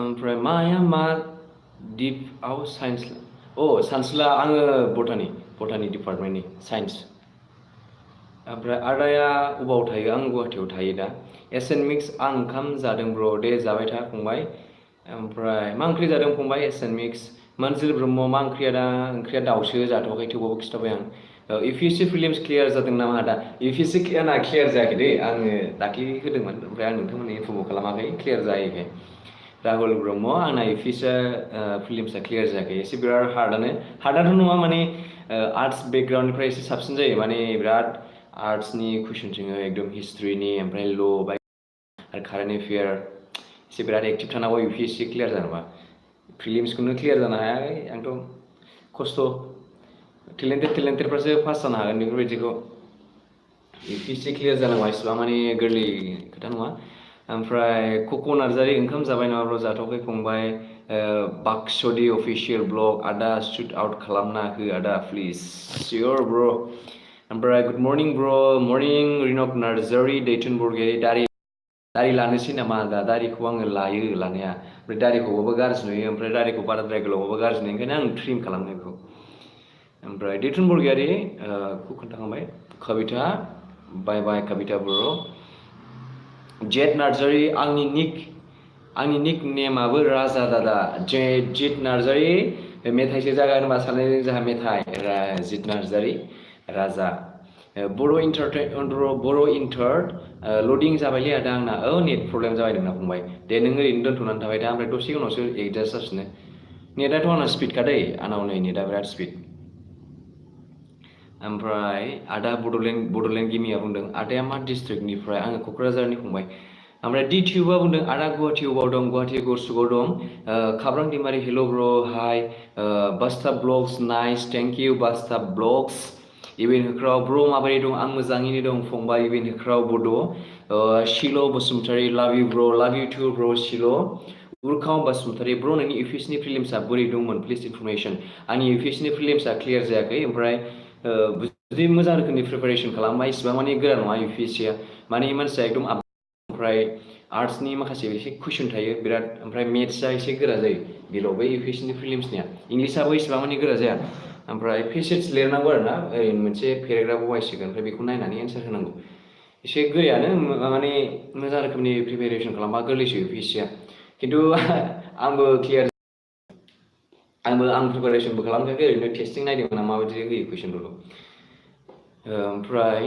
ओमफ्राय माया मा दिपआव साइन्स सानसुला आङो बटानि डिपार्टमेन्टनि साइन्स ओमफ्राय आदाया अबाव थायो आं गुवाहाटियाव थायो दा एसएन मिक्स आं ओंखाम जादों ब्र' दे जाबाय था फंबाय ओमफ्राय मा ओंख्रि जादों फंबाय एसएन मिक्स मानजिल ब्रह्म मा ओंख्रिया दाउसो जाथ'वाखै थेवबाबो खिथाबाय आं इउपिएससि प्रिलिम्स क्लियार जादों नामा आदा इउपिएससि आंना क्लियार जायाखै दे आङो दाख्लि होदोंमोन ओमफ्राय आं नोंथांमोननो इनफर्मबो खालामाखै क्लियार जायाखै राहुल ब्रह्म आंना इउपिएससिया प्रिलिम्सआ क्लियार जायाखै एसे बिराद हार्डआथ' नङा माने आर्ट्स बेकग्राउन्डनिफ्राय एसे साबसिन जायो माने बिराद आर्ट्सनि कुइसन सोङो एकदम हिस्ट्रिनि ओमफ्राय ल' आरो कारेन्ट एफेयार एसे बिराद एक्टिभ थानांगौ इउपिएससि क्लियार जानोबा प्रिलिम्सखौनो क्लियार जानो हायाखै आंथ' खस्थ' टेलेन्टेडफ्रासो पास जानो हागोन बेफोरबायदिखौ इउपिएससि क्लियार जानांगौ इसिबां माने गोरलै खोथा नङा ओमफ्राय कक' नार्जारि ओंखाम जाबाय नामाब्र' जाथ'वाखै फंबाय बाक्सदि अफिसियेल ब्लग आदा शुट आउट खालामना हो आदा प्लिज सियर ब्र' ओमफ्राय गुड मर्निं ब्र' मर्निं रिनक नार्जारि दैथुन बरगयारि दारि लानोसै नामा दा दारिखौ आङो लायो लानाया ओमफ्राय दारिखौबाबो गाज्रि नुयो ओमफ्राय दारिखौ बाराद्राय गोलावबाबो गाज्रि नुयो ओंखायनो आं ट्रिम खालामो बेखौ ओमफ्राय दैथुन बरगयारि खौ खोन्थाखांबाय कबिता बाय बाय कबिता बर' जेट नार्जारि आंनि निक नेमाबो राजा दादा जित नार्जारि मेथाइसो जागोन होनबा साननायजों जोंहा मेथाइ जित नार्जारि राजा बर' इन्टार लडिं जाबायलै आदा आंना नेट प्रब्लेम जाबाय नोंना फंबाय दे नों ओरैनो दोन्थ'नानै थाबाय दा ओमफ्राय दसे उनावसो एडजास्ट जाफिनो नेटआथ' आंना स्पिडखा दै आंनाव नै नेटआ बिराद स्पिड ओमफ्राय आदा बड'लेण्ड गिमिया बुंदों आदाया मा डिस्ट्रिक्टनिफ्राय आङो क'क्राझारनि फंबाय ओमफ्राय डिटिउबा बुंदों आदा गुवाहाटि अबाव दं गुवाहाटि गरसुगाव दं खाब्रां दैमारि hello' bro' hi Basta blogs nice thank you Basta blogs even होख्राव ब्र माबोरै दं आं मोजाङैनो दं फंबाय इभेन होख्राव बड' शिल बसुमतारी लाभ इउ ब्र लाभ इउ टु ब्र शिल उरखाव बसुमतारी ब्र नोंनि इउपिएससि प्रिलिम्सआ बोरै दंमोन प्लिज इनफरमेसन आंनि इउपिएससि प्रिलिम्सआ क्लियार जायाखै ओमफ्राय जुदि मोजां रोखोमनि प्रिपारेसन खालामबा इसिबां माने गोरा नङा इउपिएससिआ माने मानसिया एकदम ओमफ्राय आर्ट्सनि माखासे एसे कुइसन थायो बिराद ओमफ्राय मेथ्सआ एसे गोरा जायो बेल' बै इउपिएससिनि प्रिलिम्सनिया इंलिसाबो इसिबां माने गोरा जाया ओमफ्राय पेसेज लिरनांगौ आरोना ओरैनो मोनसे पेराग्राफ वाइसिगोन ओमफ्राय बेखौ नायनानै एन्सार होनांगौ एसे गोरायानो माने मोजां रोखोमनि प्रिपेरेसन खालामबा गोरलैसो इउपिएससिआ खिन्थु आंबो क्लियार आं प्रिपारेसनबो खालामखायाखै ओरैनो टेस्टिं नायदोंमोन आं माबायदि होयो कुइसनफोरखौ ओमफ्राय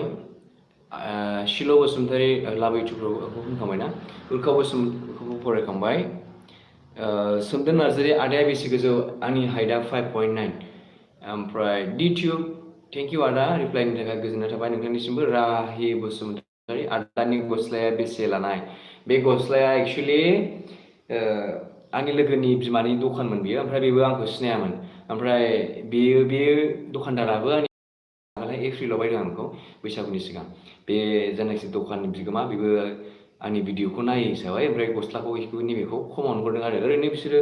शिल बसुमतारी लाभ इउ टुखौ होनखांबायना उरखाव बसुमतारीखौबो फरायखांबाय सोमदोन नार्जारी आदाया बेसे गोजौ आंनि हाइटआ 5.9 ओमफ्राय डिटिउब थेंक इउ आदा रिप्लाइनि थाखाय गोजोननाय थाबाय नोंथांनिसिमबो राहि बसुमतारी आदानि गस्लाया बेसे लानाय बे गस्लाया एक्सुवेलि आंनि लोगोनि बिमानि दखानमोन बियो ओमफ्राय बेबो आंखौ सिनायामोन ओमफ्राय बे दखानदाराबो आंनि एप्रिलाव बायदों आंखौ बैसागुनि सिगां बे जायनाखि दखाननि बिगोमा बेबो आंनि भिडिअखौ नायो हिसाबै ओमफ्राय गस्लाखौ नैबेखौ खमावनो हरदों आरो ओरैनो बिसोरो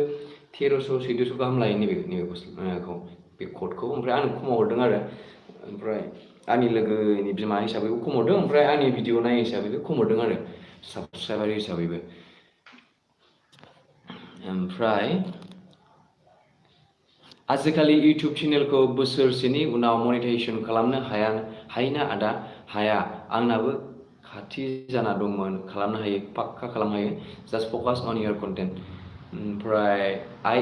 1300 1400 गाहाम लायो नैबे गस्लाखौ बे कटखौ ओमफ्राय आंनो खमाव हरदों आरो ओमफ्राय आंनि लोगोनि बिमा हिसाबैबो खम हरदों ओमफ्राय आंनि भिडिअ नायो हिसाबैबो खम हरदों आरो साबस्क्राइबार हिसाबैबो ओमफ्राय आजिखालि इउटिउब चेनेलखौ बोसोरसेनि उनाव मनिटाइजेसन खालामनो हायोना आदा हाया आंनाबो खाथि जाना दंमोन खालामनो हायो पाक्का खालामनो हायो just focus on your content ओमफ्राय आइ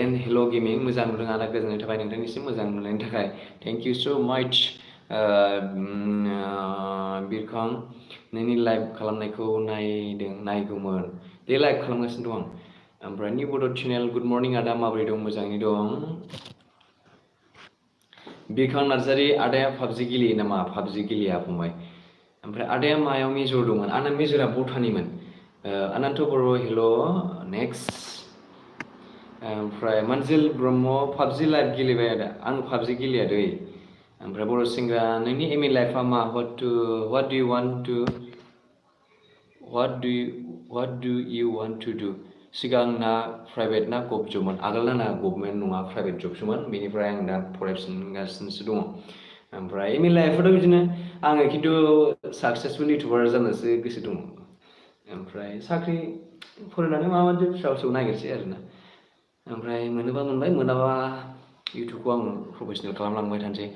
एन हेल' गेमिं मोजां नुदों आदा गोजोननाय थाबाय नोंथांनिसिम मोजां नुनायनि थाखाय थेंक इउ स' माच बिरखां नोंनि लाइभ खालामनायखौ नायगौमोन बे लाइभ खालामगासिनो दं आं ओमफ्राय निउ बड' चेनेल गुड मर्निं आदा माबोरै दं मोजाङै दं बिरखां नार्जारी आदाया पाबजि गेलेयो नामा पाबजि गेलेया फंबाय ओमफ्राय आदाया मायाव मेजर दंमोन आंना मेजरा बटानिमोन अनन्त बर' हेल' नेक्स्ट ओमफ्राय मनजिल ब्रह्म पाबजि लाइभ गेलेबाय आदा आं पाबजि गेलेया दै ओमफ्राय बर' सेंग्रा नोंनि एम इ लाइफआ मा what do you want to do सिगांना प्राइभेट ना गभ जबमोन आगोलना ना गभर्नमेन्ट नङा प्राइभेट जबसोमोन बेनिफ्राय आं दा फरायफिनगासिनोसो दङ ओमफ्राय एम इ लाइफआथ' बिदिनो आङो खिन्थु साक्सेसफुल इउटुबार जानोसो गोसो दङ ओमफ्राय साख्रि फरायनानै माबा मोनसे फिसा फिसौ नागिरसै आरोना ओमफ्राय मोनोबा मोनबाय मोनाबा इउटुबखौ आं प्रफेसनेल खालामलांबाय थानोसै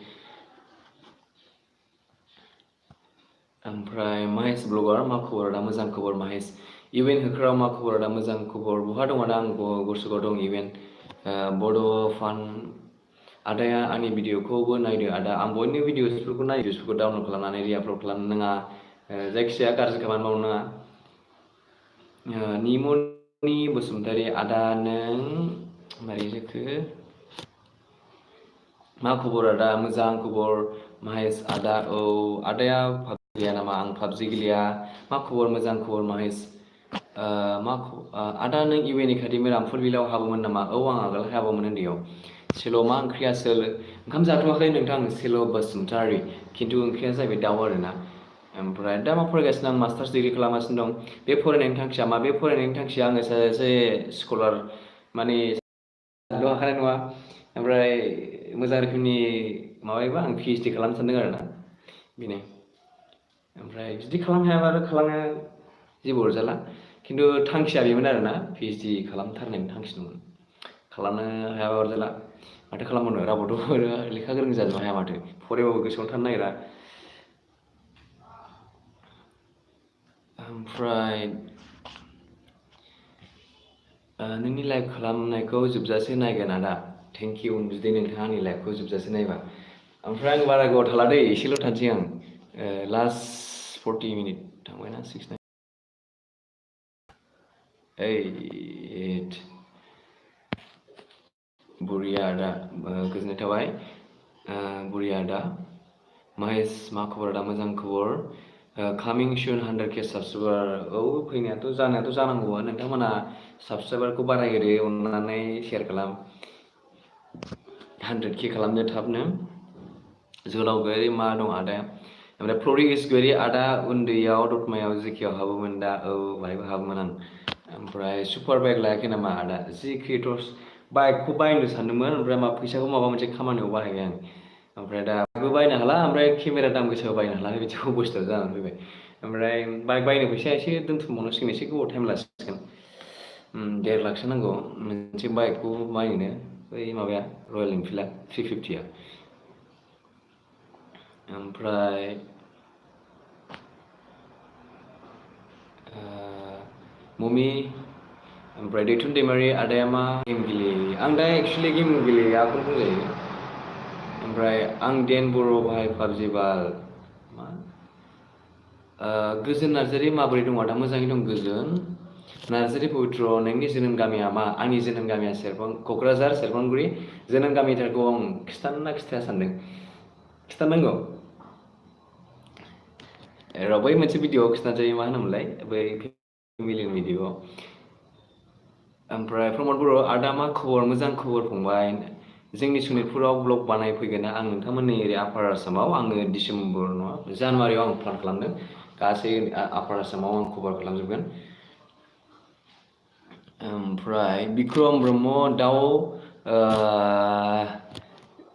ओमफ्राय महेश ब्लगार मा खबर दा मोजां खबर महेश इभेन होख्राव मा खबर दा मोजां खबर बहा दं आदा आं गुरसुगाव दं इभेन बड' फान आदाया आंनि भिडिअखौबो नायदो आदा आं बयनि भिडिअसफोरखौ नायो भिडिअसफोरखौ डाउनलड खालामनानै रिआपलड खालामनो नाङा जायखिजाया गाज्रि खामानि मावनो नाङा निमनि बसुमतारी आदा नों मारै जाखो मा खबर आदा मोजां खबर महेश आदा औ आदाया पाबजि गेलेया नामा आं पाबजि गेलेया मा खबर मोजां खबर महेश आदा नों इउ एन एकाडेमि रामफुरबिलाव हाबोमोन नामा औ आं आगोल हाबोमोन उन्दैयाव सेल' मा ओंख्रिया सोल ओंखाम जाथ'वाखै नोंथां सेल' बसुमतारी खिन्थु ओंख्रिया जाहैबाय दाउ आरोना ओमफ्राय दा मा फरायगासिनो आं मास्टार्स डिग्रि खालामगासिनो दं बे फरायनायनि थांखिया मा बे फरायनायनि थांखिया आङो सासे स्कलार माने हाखानाय नङा ओमफ्राय मोजां रोखोमनि माबायोबा आं पिएइचडि खालामनो सानदों आरोना बेनो ओमफ्राय जुदि खालामनो हायाबा आरो खालामनो जेबो अरजाला खिन्थु थांखिया बेमोन आरोना पिएइचडि खालामथारनायनि थांखि दंमोन खालामनो हायाबा अरजाला माथो खालामबावनो रावबोथ' लेखा गोरों जाजोबनो हाया माथो फरायबाबो गोसोआवनो थानो नागिरा ओमफ्राय नोंनि लाइभ खालामनायखौ जोबजासे नायगोन आदा थेंक इउ जुदि नोंथाङा आंनि लाइभखौ जोबजासे नायबा ओमफ्राय आं बारा गोबाव थाला दै एसेल' थानोसै आं लास्ट 40 मिनिट थांबायना 69 8 बुरिया आदा गोजोननाय थाबाय बुरिया आदा महेश मा खबर आदा मोजां खबर कामिं सुन 100K साबस्क्राइबार औ फैनायाथ' जानांगौआ नोंथांमोना साबस्क्राइबारखौ बारायहोदो अननानै शेयार खालाम 100K खालामदो थाबनो जोहोलावगोरि मा दं आदाया ओमफ्राय फ्लरिस गरि आदा उन्दैयाव दतमायाव जिकेआव हाबोमोन दा औ बाहायबो हाबोमोन आं ओमफ्राय सुपार बाइक लायाखै नामा आदा जिकेथ' बाइकखौ बायनो सानदोंमोन ओमफ्राय फैसाखौ माबा मोनसे खामानियाव बाहायबाय आं ओमफ्राय दा बाइकबो बायनो हाला ओमफ्राय केमेरा दाम गोसाबो बायनो हाला बिदि अबस्थायाव जानानै फैबाय ओमफ्राय बाइक बायनो फैसाया एसे दोनथुमबावनांसिगोन एसे गोबाव टाइम लासिगोन 1.5 लाखसो नांगौ मोनसे बाइकखौ बायनो बै माबाया रयेल एनफिल्डआ 350आ ओमफ्राय ममि ओमफ्राय दैथुन दैमारि आदाया मा गेम गेलेयो आं दा एक्सुवेलि गेम गेलेयाखौनो बुंजायो ओमफ्राय आं देन बर' भाइ पाबजि बाल मा गोजोन नार्जारि माबोरै दं आदा मोजाङै दं गोजोन नार्जारि पबित्र नोंनि जोनोम गामिया मा आंनि जोनोम गामिया क'क्राझार सेरफांगुरि जोनोम गामिथारखौ आं खिथानो ना खिथाया सानदों खिथानांगौ र' बै मोनसे भिडिअ'आव खिथानोसै मा होनोमोनलाय बै फेमिलिनि भिडिअ'आव ओमफ्राय प्रमद बर' आदा मा खबर मोजां खबर फंबाय जोंनि सनितपुराव ब्लग बानायफैगोन आं नोंथांमोननि एरै आपार आसामाव आङो डिसेम्बर नङा जानुवारियाव आं प्लान खालामदों गासै आपार आसामाव आं कभार खालामजोबगोन ओमफ्राय बिक्रम ब्रह्म दाउ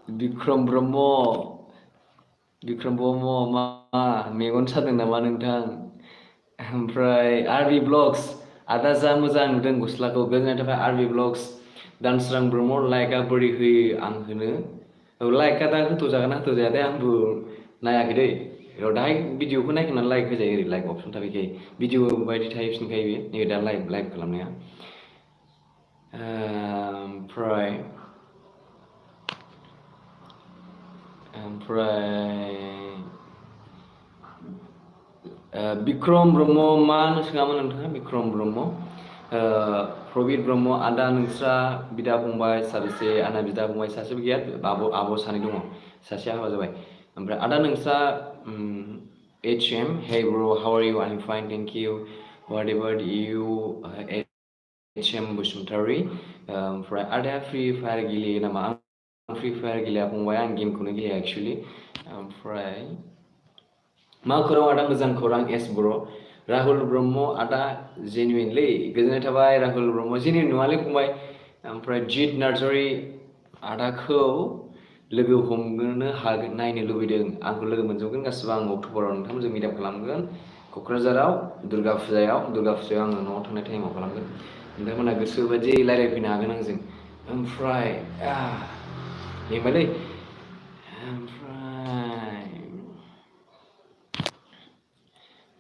बिक्रम ब्रह्म मा मेगन सादों नामा नोंथां ओमफ्राय आरबि ब्लग्स आदा जा मोजां नुदों गस्लाखौ गोजोननाय थाबाय आरबि ब्लग्स दानस्रां ब्रह्म लाइकआ बोरै होयो आं होनो लाइकआ दा होथ'जागोन ना होथ'जाया दे आंबो नायाखै दै र' दाहाय भिडिअखौ नायखांनानै लाइक होजायो ओरै लाइक अपसन थाबायखायो भिडिअ बायदि थाहैफिनखायो बेयो नैबे दा लाइभ खालामनाया ओमफ्राय बिक्रम ब्रह्म मा सोङामोन नोंथाङा बिक्रम ब्रह्म प्रबित ब्रह्म आदा नोंस्रा बिदा फंबाय साबेसे आंना बिदा फंबाय सासेबो गैया आब' सानै दङ सासेया हाबा जाबाय ओमफ्राय आदा नोंस्रा HM hey bro how are you I'm fine thank you what about you HM Basumatary ओमफ्राय आदाया फ्रि फायार गेलेयो नामा आं फ्रि फायार गेलेया फंबाय आं गेमखौनो गेलेया एक्सुवेलि ओमफ्राय मा खौरां आदा मोजां खौरां एस बर' राहुल ब्रह्म आदा जेनुइनलै गोजोननाय थाबाय राहुल ब्रह्म जेनुइन नङालै फंबाय ओमफ्राय जित नार्जारि आदाखौ लोगो हमनो हागोन नायनो लुबैदों आंखौ लोगो मोनजोबगोन गासिबो आं अक्ट'बराव नोंथांमोनजों मिटआप खालामगोन क'क्राझाराव दुर्गा फुजायाव आङो न'आव थांनाय टाइमाव खालामगोन नोंथांमोना गोसो बायदि रायज्लायफैनो हागोन आंजों ओमफ्राय मेंबायलै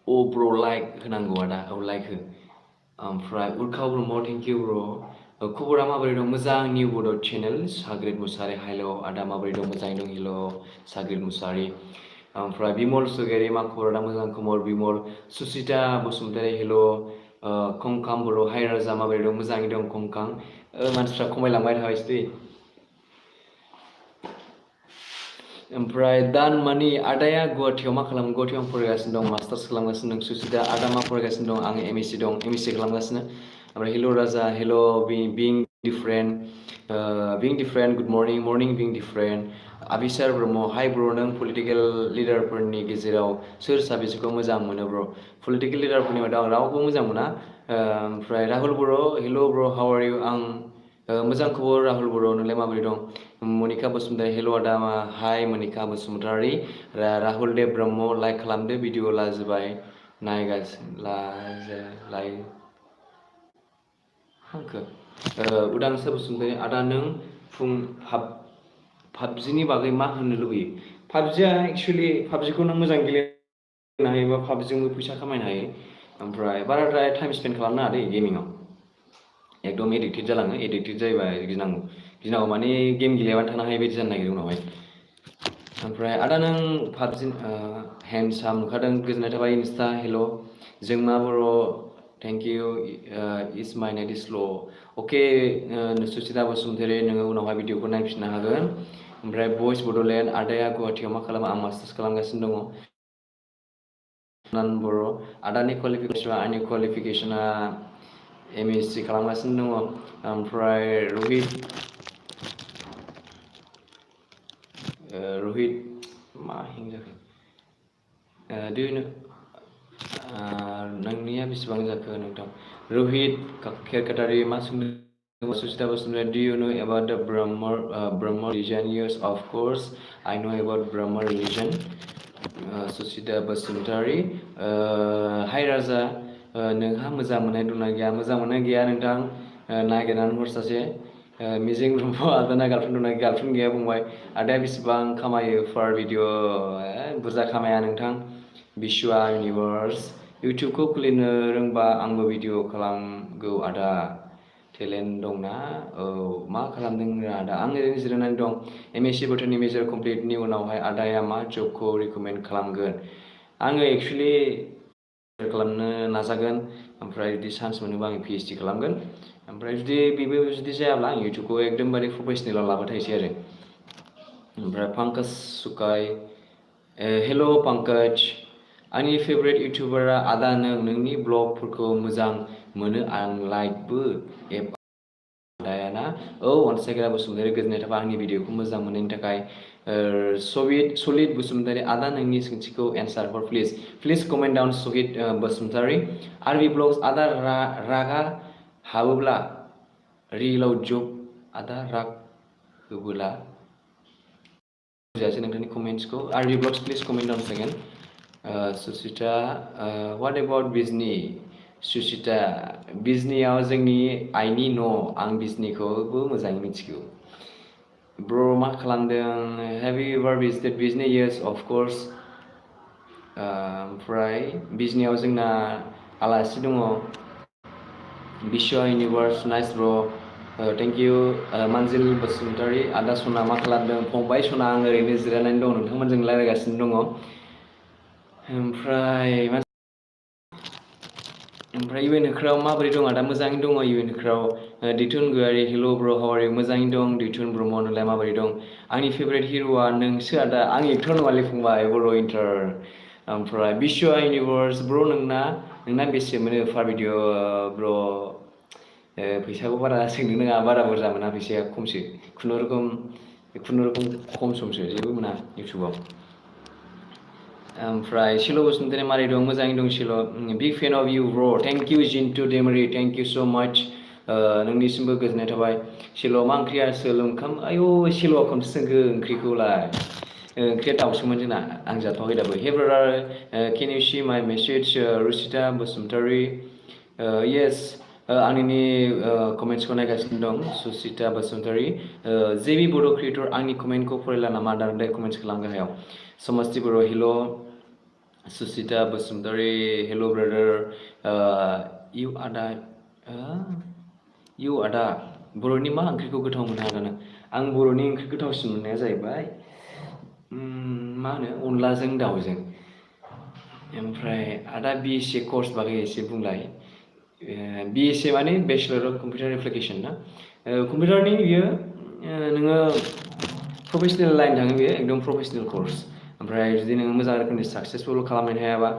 ओ ब्र लाइक होनांगौ आदा औ लाइक हो ओमफ्राय उर्खाव ब्रह्म थेंक इउ ब्र खबरा माबोरै दं मोजां निउ बड' चेनेल साग्रिद मुसाहारि हेल' आदा माबोरै दं मोजाङै दं हेल' साग्रिद मुसाहारि ओमफ्राय बिमल सुगारि मा खबर दा मोजां खबर बिमल सुसिता बसुमतारी हेल' कंकाम बर' हाय राजा माबोरै दं मोजाङै दं कंकां मानसिफ्रा खमायलांबाय थाबायसो दै ओमफ्राय दानमानि आदाया गुवाहाटियाव मा खालामो गुवाहाटियाव आं फरायगासिनो दं मास्टार्स खालामगासिनो दं सुसिदा आदा मा फरायगासिनो दं आं एमएससि दं एमएससि खालामगासिनो ओमफ्राय hello' Raja hello' being different good morning being different Abisar Brahma hi bro नों पलिटिकेल लिडारफोरनि गेजेराव सोर साबेसेखौ मोजां मोनो ब्र पलिटिकेल लिडारफोरनि मादाव आं रावबो मोजां मोना ओमफ्राय राहुल बर' हेल' ब्र हाउ आर इउ आं मोजां खबर राहुल बर' नोंलाय माबोरै दं मनिका बसुमतारी हेल' आदा हाय मनिका बसुमतारी राहुल देब ब्रह्म लाइक खालामदो भिडिअ लाजोबाय हांखो उदांस्रि बसुमतारी आदा नों पाबजिनि बागै मा होननो लुबैयो पाबजिया एक्सुवेलि पाबजिखौ नों मोजां गेलेनो हायोबा पाबजिजोंबो फैसा खामायनो हायो ओमफ्राय बाराद्राय टाइम स्पेन्ड खालामनाङा दै गेमिङाव एकदम एडिक्टेड जालाङो एडिक्टेड जायोबा गिनांगौ माने गेम गेलेयाबानो थानो हायै बायदि जानो नागिरो उनावहाय ओमफ्राय आदा नों पाबजि हेन्डसाम नुखादों गोजोननाय थाबाय इन्स्टा हेल' जोंमा Bodo' thank you is my net is slow' okay Susita Basumatary नोङो उनावहाय भिडिअखौ नायफिननो हागोन ओमफ्राय भइस बड'लेण्ड आदाया गुवाहाटियाव मा खालामो आं मास्टार्स खालामगासिनो दङ बर' आदानि क्वालिफिकेसना आंनि क्वालिफिकेसना एमएससि खालामगासिनो दङ ओमफ्राय रहित मा हें जाखो do you know नोंनिया बेसेबां जाखो नोंथां रहित खेरकाटारि मा सोंदों Susita Basundara, do you know about the Brahmo religion? Yes, of course, I know about Brahmo religion. Susita Basundari, Hi Raja, नोंहा मोजां मोननाय दंना गैया मोजां मोननाय गैया नोंथां नागिरनानै हर सासे मिजिं ब्रह्म आदाना गार्लफ्रेन्ड दंना गार्लफ्रेन्ड गैया बुंबाय आदाया बेसेबां खामायो फार भिडिअ बुरजा खामाया नोंथां बिश्वा इउनिभार्स इउटिउबखौ खुलिनो रोंबा आंबो भिडिअ खालामगौ आदा टेलेन्ट दंना औ मा खालामदों आदा आं ओरैनो जिरायनानै दं एमएससि बोथोरनि मेजर कमप्लिटनि उनावहाय आदाया मा जबखौ रिकमेन्ड खालामगोन आङो एक्चुअलि खालामनो नाजागोन ओमफ्राय जुदि चान्स मोनोबा आं पिएइचडि खालामगोन ओमफ्राय जुदि जायाब्ला आं इउटिउबखौ एकदमबारे प्रफेसनेलाव लाबाय थानोसै आरो ओमफ्राय पंकज सुकाय हेल' पंकज आंनि फेभरेट इउटिउबारा आदा नोंनि ब्लगफोरखौ मोजां मोनो आं लाइकबो आदायाना औ अनसायग्रा बसुमतारी गोजोननाय थाबाय आंनि भिडिअखौ मोजां मोननायनि थाखाय सलिद बसुमतारी आदा नोंनि सोंथिखौ एन्सार हर प्लिज कमेन्ट डाउन सहिद बसुमतारी आरबि ब्लग्स आदा रागा हाबोब्ला रिलाव जब आदा राग होबोला बुजियासै नोंथांनि कमेन्ट्सखौ RB blogs please comment down second Susita what about बिजनि सुसिता बिजनियाव जोंनि आइनि न' आं बिजनिखौबो मोजाङै मिथिगौ ब्र मा खालामदों हेभ इउ एभार भिजिटेड बिजनि येस अफ कोर्स ओमफ्राय बिजनियाव जोंना आलासि दङ बिश्वा इउनिभार्स नाइस ब्र थेंक इउ मानजिल बसुमतारी आदा सना मा खालामदों फंबाय सना आं ओरैनो जिरायनानै दं नोंथांमोनजों रायज्लायगासिनो दङ ओमफ्राय इउएन होख्राव माबोरै दं आदा मोजाङैनो दङ इउएन होख्राव दैथुन गयारि हेल' ब्र हावारि मोजाङैनो दं दैथुन ब्रह्म नोंलाय माबोरै दं आंनि फेभरेट हिर'आ नोंसो आदा आं एक्टर नङालै फंबाय बर' इन्टार ओमफ्राय बिश्वा इउनिभार्स ब्र नोंना बेसे मोनो फार भिडिअ ब्र फैसाखौ बारा सोंनो नाङा बारा बुरजा मोना फैसाया खमसो खुनुरुखुम खम समसो जेबो मोना इउटिउबाव ओमफ्राय शिल' बसुमतारी मारै दं मोजाङै दं शिल' बिग फेन अफ इउ ब्र थेंक इउ जिन्टु डेमरि थेंक इउ स' माच नोंनिसिमबो गोजोननाय थाबाय शिल' मा ओंख्रिया सोल ओंखाम आयौ शिल'आ खनसे सोंखो ओंख्रिखौलाय ओंख्रिया दाउसोमोन जोंना आं जाथ'वाखै दाबो हे ब्रादार केन इउ सि माइ मेसेज रुसिता बसुमतारी येस आंनि कमेन्ट्सखौ नायगासिनो दं सुसिता बसुमतारी जेबि बर' क्रिएटर आंनि कमेन्टखौ फरायला नामा डाइरेक्ट कमेन्ट्स खालाम गाहायाव समस्ति बर' हेल' सुसिता बसुमतारी हेल' ब्रादार इउ आदा बर'नि मा ओंख्रिखौ गोथाव मोनो आदाना आं बर'नि ओंख्रि गोथावसिन मोननाया जाहैबाय मा होनो अनलाजों दाउजों ओमफ्राय आदा बिएससि कर्स बागै एसे बुंलाय बिएससि माने बेचलर अफ कम्पिउटार एप्लिकेसन ना कम्पिउटारनि बियो नोङो प्रफेसनेल लाइन थाङो बेयो एकदम प्रफेसनेल कर्स ओमफ्राय जुदि नोङो मोजां रोखोमनि साक्सेसफुल खालामनो हायाबा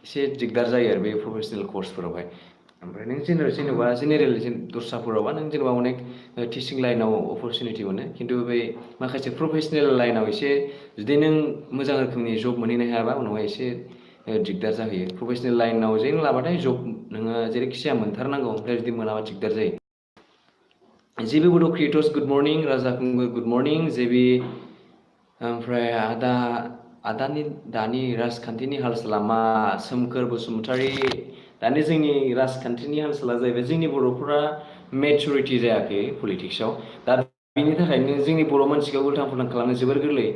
एसे दिगदार जायो आरो बे प्रफेसनेल कर्सफोरावहाय ओमफ्राय नों जेनेरेल दस्राफोरावबा नों जेनेबा अनेक टिचिं लाइनाव अपरचुनिटि मोनो खिन्थु बै माखासे प्रफेसनेल लाइनाव एसे जुदि नों मोजां रोखोमनि जब मोनहैनो हायाबा उनावहाय एसे दिगदार जाहैयो प्रफेसनेल लाइनाव जे लाबाथाय जब नोङो जेरैखि जाया मोनथारनांगौ ओमफ्राय जुदि मोनाबा दिगदार जायो जेबि बर' क्रिएटर्स गुड मर्निं राजा खुंगुर गुड मर्निं जेबि ओमफ्राय आदानि दानि राजखान्थिनि हाल साला मा सोमखोर बसुमतारी दानि जोंनि राजखान्थिनि हाल साला जाहैबाय जोंनि बर'फोरा मेचुरिटि जायाखै पलिटिक्सआव दा बेनि थाखायनो जोंनि बर' मानसिखौ उल्थां फाल्थां खालामनो जोबोर गोरलै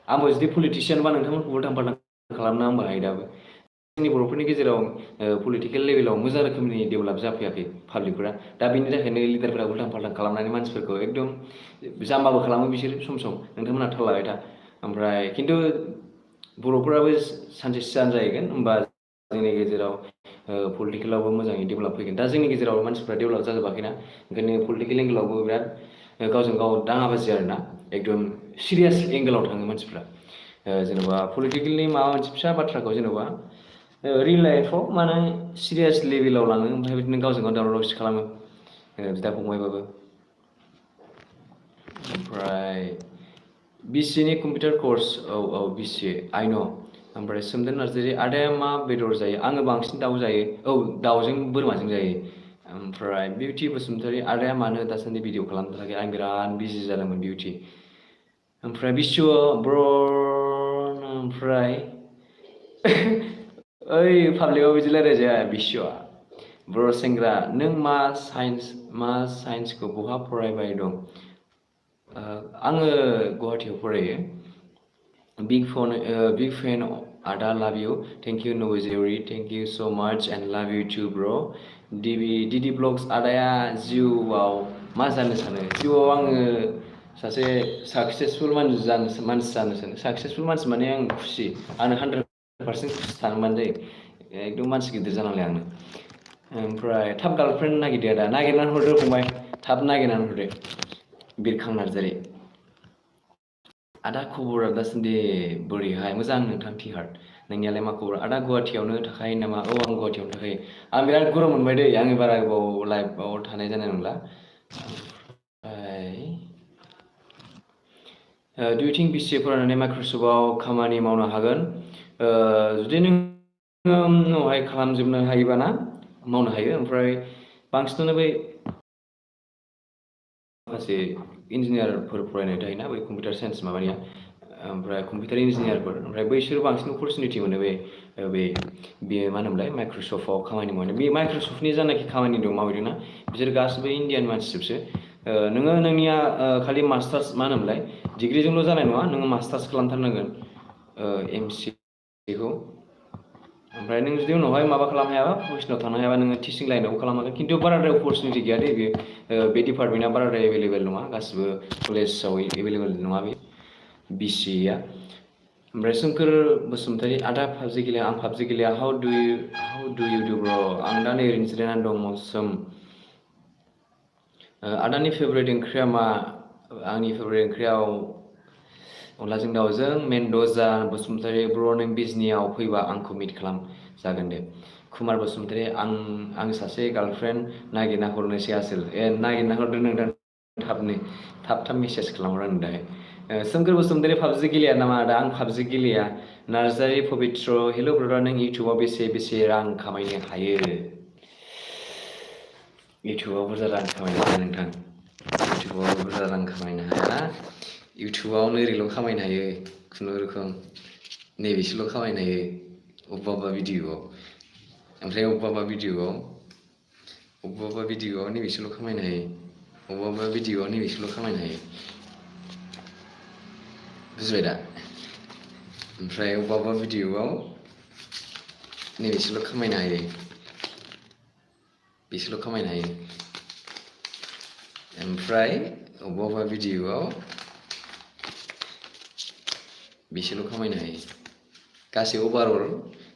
आंबो जुदि पलिटिशियानबा नोंथांमोनखौ उल्थां फाल्थां खालामनो आंबो हायो दाबो जोंनि बर'फोरनि गेजेराव पलिटिकेल लेभेलाव मोजां रोखोमनि डेभेलप जाफैयाखै पाब्लिकफोरा दा बेनि थाखायनो लिडारफोरा उल्थां फाल्थां खालामनानै मानसिफोरखौ एकदम जाम्बाबो खालामो बिसोर सम नोंथांमोना थाल लाबाय था ओमफ्राय खिन्थु बर'फोराबो सानसे सिगां जाहैगोन होमबा जोंनि गेजेराव पलिटिकेलावबो मोजाङै डेभेलप फैगोन दा जोंनि गेजेराव मानसिफ्रा डेभेलप जाजोबाखैना ओंखायनो पलिटिकेल एंगेलावबो बिराद गावजों गाव दाङाबाजि आरोना एकदम सिरियास एंगेलाव थाङो मानसिफ्रा जेन'बा पलिटिकेलनि माबा मोनसे फिसा बाथ्राखौ जेन'बा रियेल लाइफआव माने सिरियास लेभेलाव लाङो ओमफ्राय बिदिनो गावजों गाव दावराव दावसि खालामो बिदा फंबायबाबो ओमफ्राय बिसिनि कम्पिउटार कर्स औ बिसि आइ न' ओमफ्राय सोमदोन नार्जारि आदाया मा बेदर जायो आङो बांसिन दाउ जायो औ दाउजों बोरमाजों जायो ओमफ्राय बिउटि बसुमतारी आदाया मानो दासान्दि भिडिअ खालामथाराखै आं बिराद बिजि जादोंमोन बिउटि ओमफ्राय बिस्व ब्र ओमफ्राय ओइ पाब्लिकआव बिदि रायलायजाया बिस्वआ बर' सेंग्रा नों मा साइन्सखौ बहा फरायबाय दं आङो गुवाहाटियाव फरायो big fan Ada love you thank you Noizeri thank you so much and love you too bro Didi Vlogs आदाया जिउआव मा जानो सानो जिउआव आङो सासे साक्सेसफुल मानसि जानो सानो साक्सेसफुल मानसि माने आं खुसि आंनो 100% खुसि थानोबानो जायो एकदम मानसि गिदिर जानांलाय आंनो ओमफ्राय थाब गार्लफ्रेन्ड नागिरदो आदा नागिरनानै हरदो फंबाय थाब नागिरनानै हरदो बिरखां नार्जारि आदा खबरा दासान्दि बोरैहाय मोजां नोंथां टिहार्ट नोंनियालाय मा खबर आदा गुवाहाटियावनो थाखायो नामा औ आं गुवाहाटियावनो थाखायो आं बिराद गरम मोनबाय दै आङो बारा गोबाव लाइफआव थानाय जानाय नंला Do you think BCA फरायनानै माइक्रसफ्टआव खामानि मावनो हागोन जुदि नों उनावहाय खालामजोबनो हायोबा ना मावनो हायो ओमफ्राय बांसिनानो बै माखासे इन्जिनियारफोर फरायनाय थायोना बै कम्पिउटार साइन्स माबानिया ओमफ्राय कम्पिउटार इन्जिनियारफोर ओमफ्राय बैसोर बांसिन अपरचुनिटि मोनो बे मा होनोमोनलाय माइक्रसफ्टआव खामानि मावनो बे माइक्रसफ्टनि जानाखि खामानि दं माबायदि ना बिसोर गासिबो इण्डियान मानसिजोबसो नोङो नोंनिया खालि मास्टार्स मा होनोमोनलाय डिग्रिजोंल' जानाय नङा नोङो मास्टार्स खालामथारनांगोन MCA खौ ओमफ्राय नों जुदि उनावहाय माबा खालामनो हायाबा प्रफेसनाव थांनो हायाबा नोङो टिचिं लाइनावबो खालामनो हागोन खिन्थु बाराद्राय अपरचुनिटि गैया दे बे डिपार्टमेन्टआ बाराद्राय एभेलेबेल नङा गासिबो कलेजाव एभेलेबेल नङा बे BCA ओमफ्राय सोमखोर बसुमतारी आदा पाबजि गेलेया आं पाबजि गेलेया हाउ डु इउ डु ब्र आं दा नै ओरैनो जिरायनानै दं मौसोम आदानि फेभरेट ओंख्रिया मा आंनि फेभरेट ओंख्रियाव अनलाजों दाउजों मेन्ड'जा बसुमतारी ब्र नों बिजनियाव फैबा आंखौ मिट खालाम जागोन दे कुमार बसुमतारी आं सासे गार्लफ्रेन्ड नागिरना हरनोसै आसोल नागिरना हरदो नोंथां थाब मेसेज खालामहर आं दाहाय सोमखोर बसुमतारी पाबजि गेलेया नामा आदा आं पाबजि गेलेया नार्जारि पबित्र हेल' ब्रदार नों इउटुबाव बेसे रां खामायनो हायो इउटुबाव बुरजा रां खामायनो हाया नोंथां इउटुबाव बुरजा रां खामायनो हाया इउटुबाव ओरैल' खामायनो हायो खुनुरुखुम नैबेसोल' खामायनो हायो अबेबा भिडिअ'आव ओमफ्राय अबेबा भिडिअ'आव नैबेसोल' खामायनो हायो अबेबा भिडिअ'आव नैबेसोल' खामायनो हायो बुजिबाय दा ओमफ्राय अबेबा भिडिअ'आव नैबेसोल' खामायनो हायो बेसोल' खामायनो हायो ओमफ्राय अबेबा भिडिअ'आव बेसेल' खामायनो हायो गासै अभारअल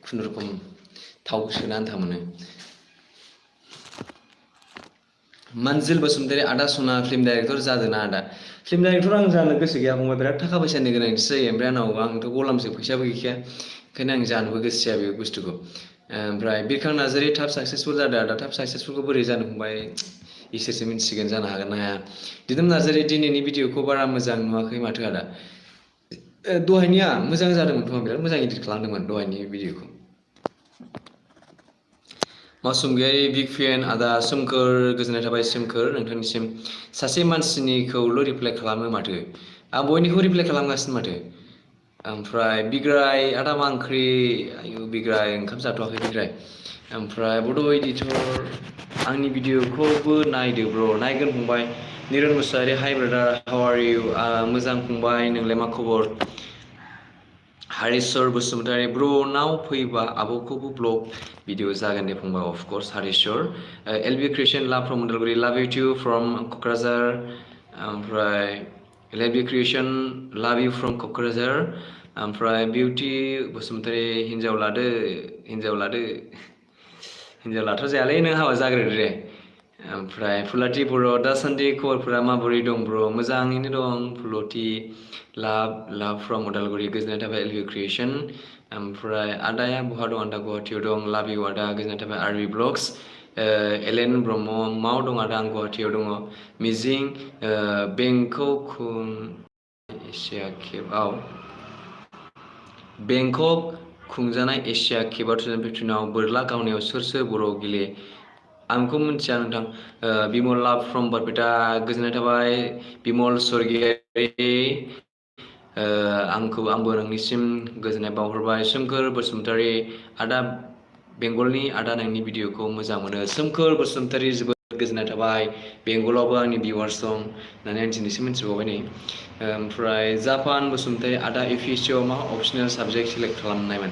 खुनुरुखुम थाव सोनो आन्था मोनो मानजिल बसुमतारी आदा सना फिल्म डाइरेक्टर जादोंना आदा फिल्म डाइरेक्टर आं जानो गोसो गैया फंबाय बिराद थाखा फैसानि गोनांथि जायो ओमफ्राय आंथ' गलामसो फैसाबो गैखाया ओंखायनो आं जानोबो गोसो जाया बे बुस्थुखौ ओमफ्राय बिरखां नार्जारि थाब साक्सेसफुल जादों आदा थाब साक्सेसफुलखौ बोरै जानो फंबाय इसोरसो मिन्थिसिगोन जानो हागोन ना हाया दिदोम नार्जारि दिनैनि भिडिअ'खौ बारा मोजां नुवाखै माथो आदा दहायनिया मोजां जादोंमोनथ' आं बिराद मोजां इडिट खालामदोंमोन दहायनि भिडिअ'खौ मासुम गैयारि बिग फेन आदा सोमखोर गोजोननाय थाबाय सोमखोर नोंथांनिसिम सासे मानसिनिखौल' रिप्लाइ खालामो माथो आं बयनिखौबो रिप्लाइ खालामगासिनो माथो ओमफ्राय बिग्राय आदा मा ओंख्रि आयु बिग्राय ओंखाम जाथ'वाखै बिग्राय ओमफ्राय बड' एडिटर आंनि भिडिअ'खौबो नायदो ब्र नायगोन फंबाय Niran Mushahary hi brother how are you मोजां फंबाय नोंलाय मा खबर हारिश्वर बसुमतारी ब्रनाव फैबा आब'खौबो ब्लग भिडिअ जागोन दे फंबाय अफकर्स हारिश्वर एलबि क्रिएसन लाभ फ्रम उदालगुरि लाभ इउ टु फ्रम क'क्राझार ओमफ्राय एलबि क्रिएसन लाभ इउ फ्रम क'क्राझार ओमफ्राय बिउटि बसुमतारी हिन्जाव लाथ' जायालै नों हाबा जाग्रोदो दे ओमफ्राय फुलाथि बर' दासान्दि खबरफोरा माबोरै दं ब्र मोजाङैनो दं फुलथि लाभ फ्रम उदालगुरि गोजोननाय थाबाय एलबि क्रिएसन ओमफ्राय आदाया बहा दं आदा गुवाहाटियाव दं लाभ इउ आदा गोजोननाय थाबाय आरबि ब्लग्स एलेन ब्रह्म माव दं आदा आं गुवाहाटियाव दङ मिजिं बेंकखौ एशिया केपआव बेंकक खुंजानाय एशिया केपआव 2015आव बोरला गावनायाव सोर बर' गेले आंखौ मिथिया नोंथां बिमल लाभ फ्रम बरपेटा गोजोननाय थाबाय बिमल स्वर्गियारि आंबो नोंनिसिम गोजोननाय बावहरबाय सोमखोर बसुमतारी आदा बेंगलनि आदा नोंनि भिडिअखौ मोजां मोनो सोमखोर बसुमतारी जोबोद गोजोननाय थाबाय बेंगलावबो आंनि भिउवार्स दं होननानै आं दिनैसो मिथिबावबाय नै ओमफ्राय जापान बसुमतारी आदा इउपिएससिआव मा अपसनेल साबजेक्ट सेलेक्ट खालामनायमोन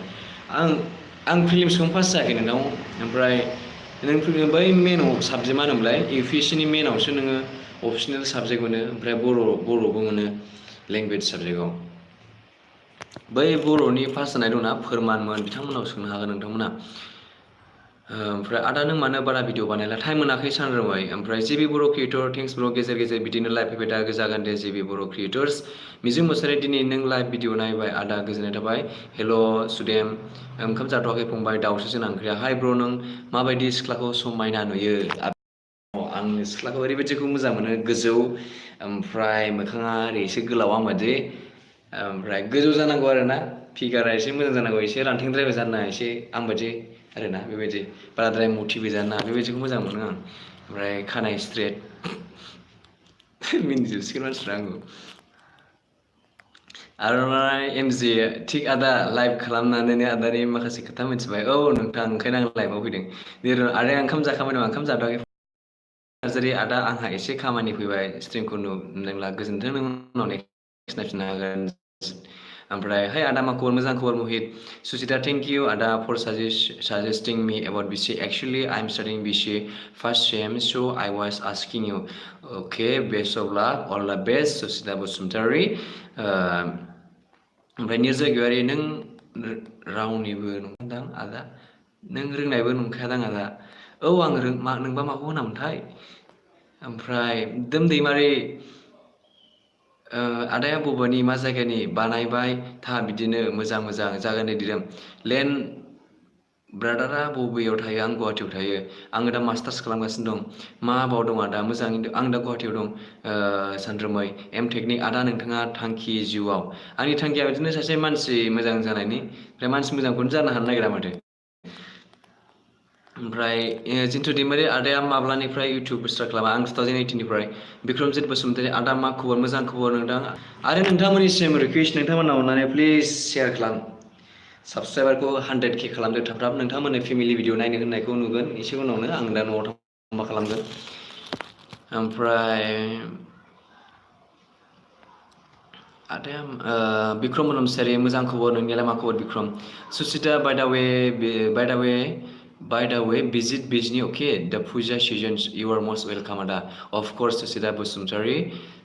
आं फिलिम्सखौनो पास जायाखै नोंनाव ओमफ्राय नों बै मेनाव साबजेक्ट मा होनोमोनलाय इउपिएससिनि मेनावसो नोङो अपसनेल साबजेक्ट मोनो ओमफ्राय बर'बो मोनो लेंगुवेज साबजेक्टआव बै बर'नि पास जानाय दंना फोरमानमोन बिथांमोनाव सोंनो हागोन नोंथांमोना ओमफ्राय आदा नों मानो बारा भिडिअ बानायला टाइम मोनाखै सानरोबाय ओमफ्राय जेबि बर' क्रिएटर थेंक्स बर' गेजेर गेजेर बिदिनो लाइभ फैबाय दा जागोन दे जेबि बर' क्रिएटर्स मिजिं मोसानाय दिनै नों लाइभ भिडिअ नायबाय आदा गोजोननाय थाबाय हेल' सुदेम ओंखाम जाथ'वाखै फंबाय दाउसो जोंना ओंख्रिया हाय ब्र' नों माबायदि सिख्लाखौ समायना नुयो आं सिख्लाखौ ओरैबायदिखौ मोजां मोनो गोजौ ओमफ्राय मोखाङा ओरै एसे गोलाव आंबादि ओमफ्राय गोजौ जानांगौ आरोना फिगारा एसे मोजां जानांगौ एसे रानथेंद्रायबो जानो नाङा एसे आंबादि आरोना बेबायदि बाराद्राय मटिबो जानो नाङा बेबायदिखौ मोजां मोनो आं ओमफ्राय खानाय स्ट्रेट मिनिजोबसिगोन मानसिफ्रा आंखौ आर'नाइ एमजे थिग आदा लाइभ खालामनानैनो आदानि माखासे खोथा मिथिबाय औ नोंथां ओंखायनो आं लाइभआव फैदों आदाया ओंखाम जाखांबाय नामा ओंखाम जाथ'वाखै नार्जारि आदा आंहा एसे खामानि फैबाय स्ट्रिमखौ नुदोंब्ला गोजोन्थों नों उनाव नेक्स्ट नायफिननो हागोन ओमफ्राय हाय आदा मा खबर मोजां खबर महित सुसिता थेंक इउ आदा for suggesting me about BSc actually I am studying BSc first sem so' I was asking you okay best of luck all the best सुसिता Basumatary ओमफ्राय निरजायगयारि नों रावनिबो नंदां आदा नों रोंनायबो नंखायादां आदा औ आं नोंबा माखौ होनामोनथाय ओमफ्राय दोमदैमारि आदाया बबेनि मा जायगानि बानायबाय था बिदिनो मोजां जागोन दे दिदोम लेन्ड ब्रादारा बबेयाव थायो आं गुवाहाटियाव थायो आङो दा मास्टार्स खालामगासिनो दं मा बाव दं आदा मोजाङै आं दा गुवाहाटियाव दं सानद्रोमै एम टेकनिक आदा नोंथाङा थांखि जिउआव आंनि थांखिया बिदिनो सासे मानसि मोजां जानायनि ओमफ्राय मानसि मोजांखौनो जानो हानो नागिरा माथो ओमफ्राय जिन्थु दैमारि आदाया माब्लानिफ्राय इउटुब स्टार्ट खालामा आं 2018निफ्राय बिक्रमजित बसुमतारी आदा मा खबर मोजां खबर नोंथां आरो नोंथांमोननिसिम रिकुवेस्ट नोंथांमोना अननानै प्लिज शेयार खालाम साबसक्राइबारखौ 100K खालामदो थाब नोंथांमोननो फेमिलि भिडिअ नायनो होननायखौ नुगोन एसे उनावनो आं दा न'आव मा खालामगोन ओमफ्राय आदाया बिक्रम मनमसारि मोजां खबर नोंनियालाय मा खबर बिक्रम सुसिता बाय दा वे visit Bijni okay the puja seasons you are most welcome ada of course Susita Bosumtari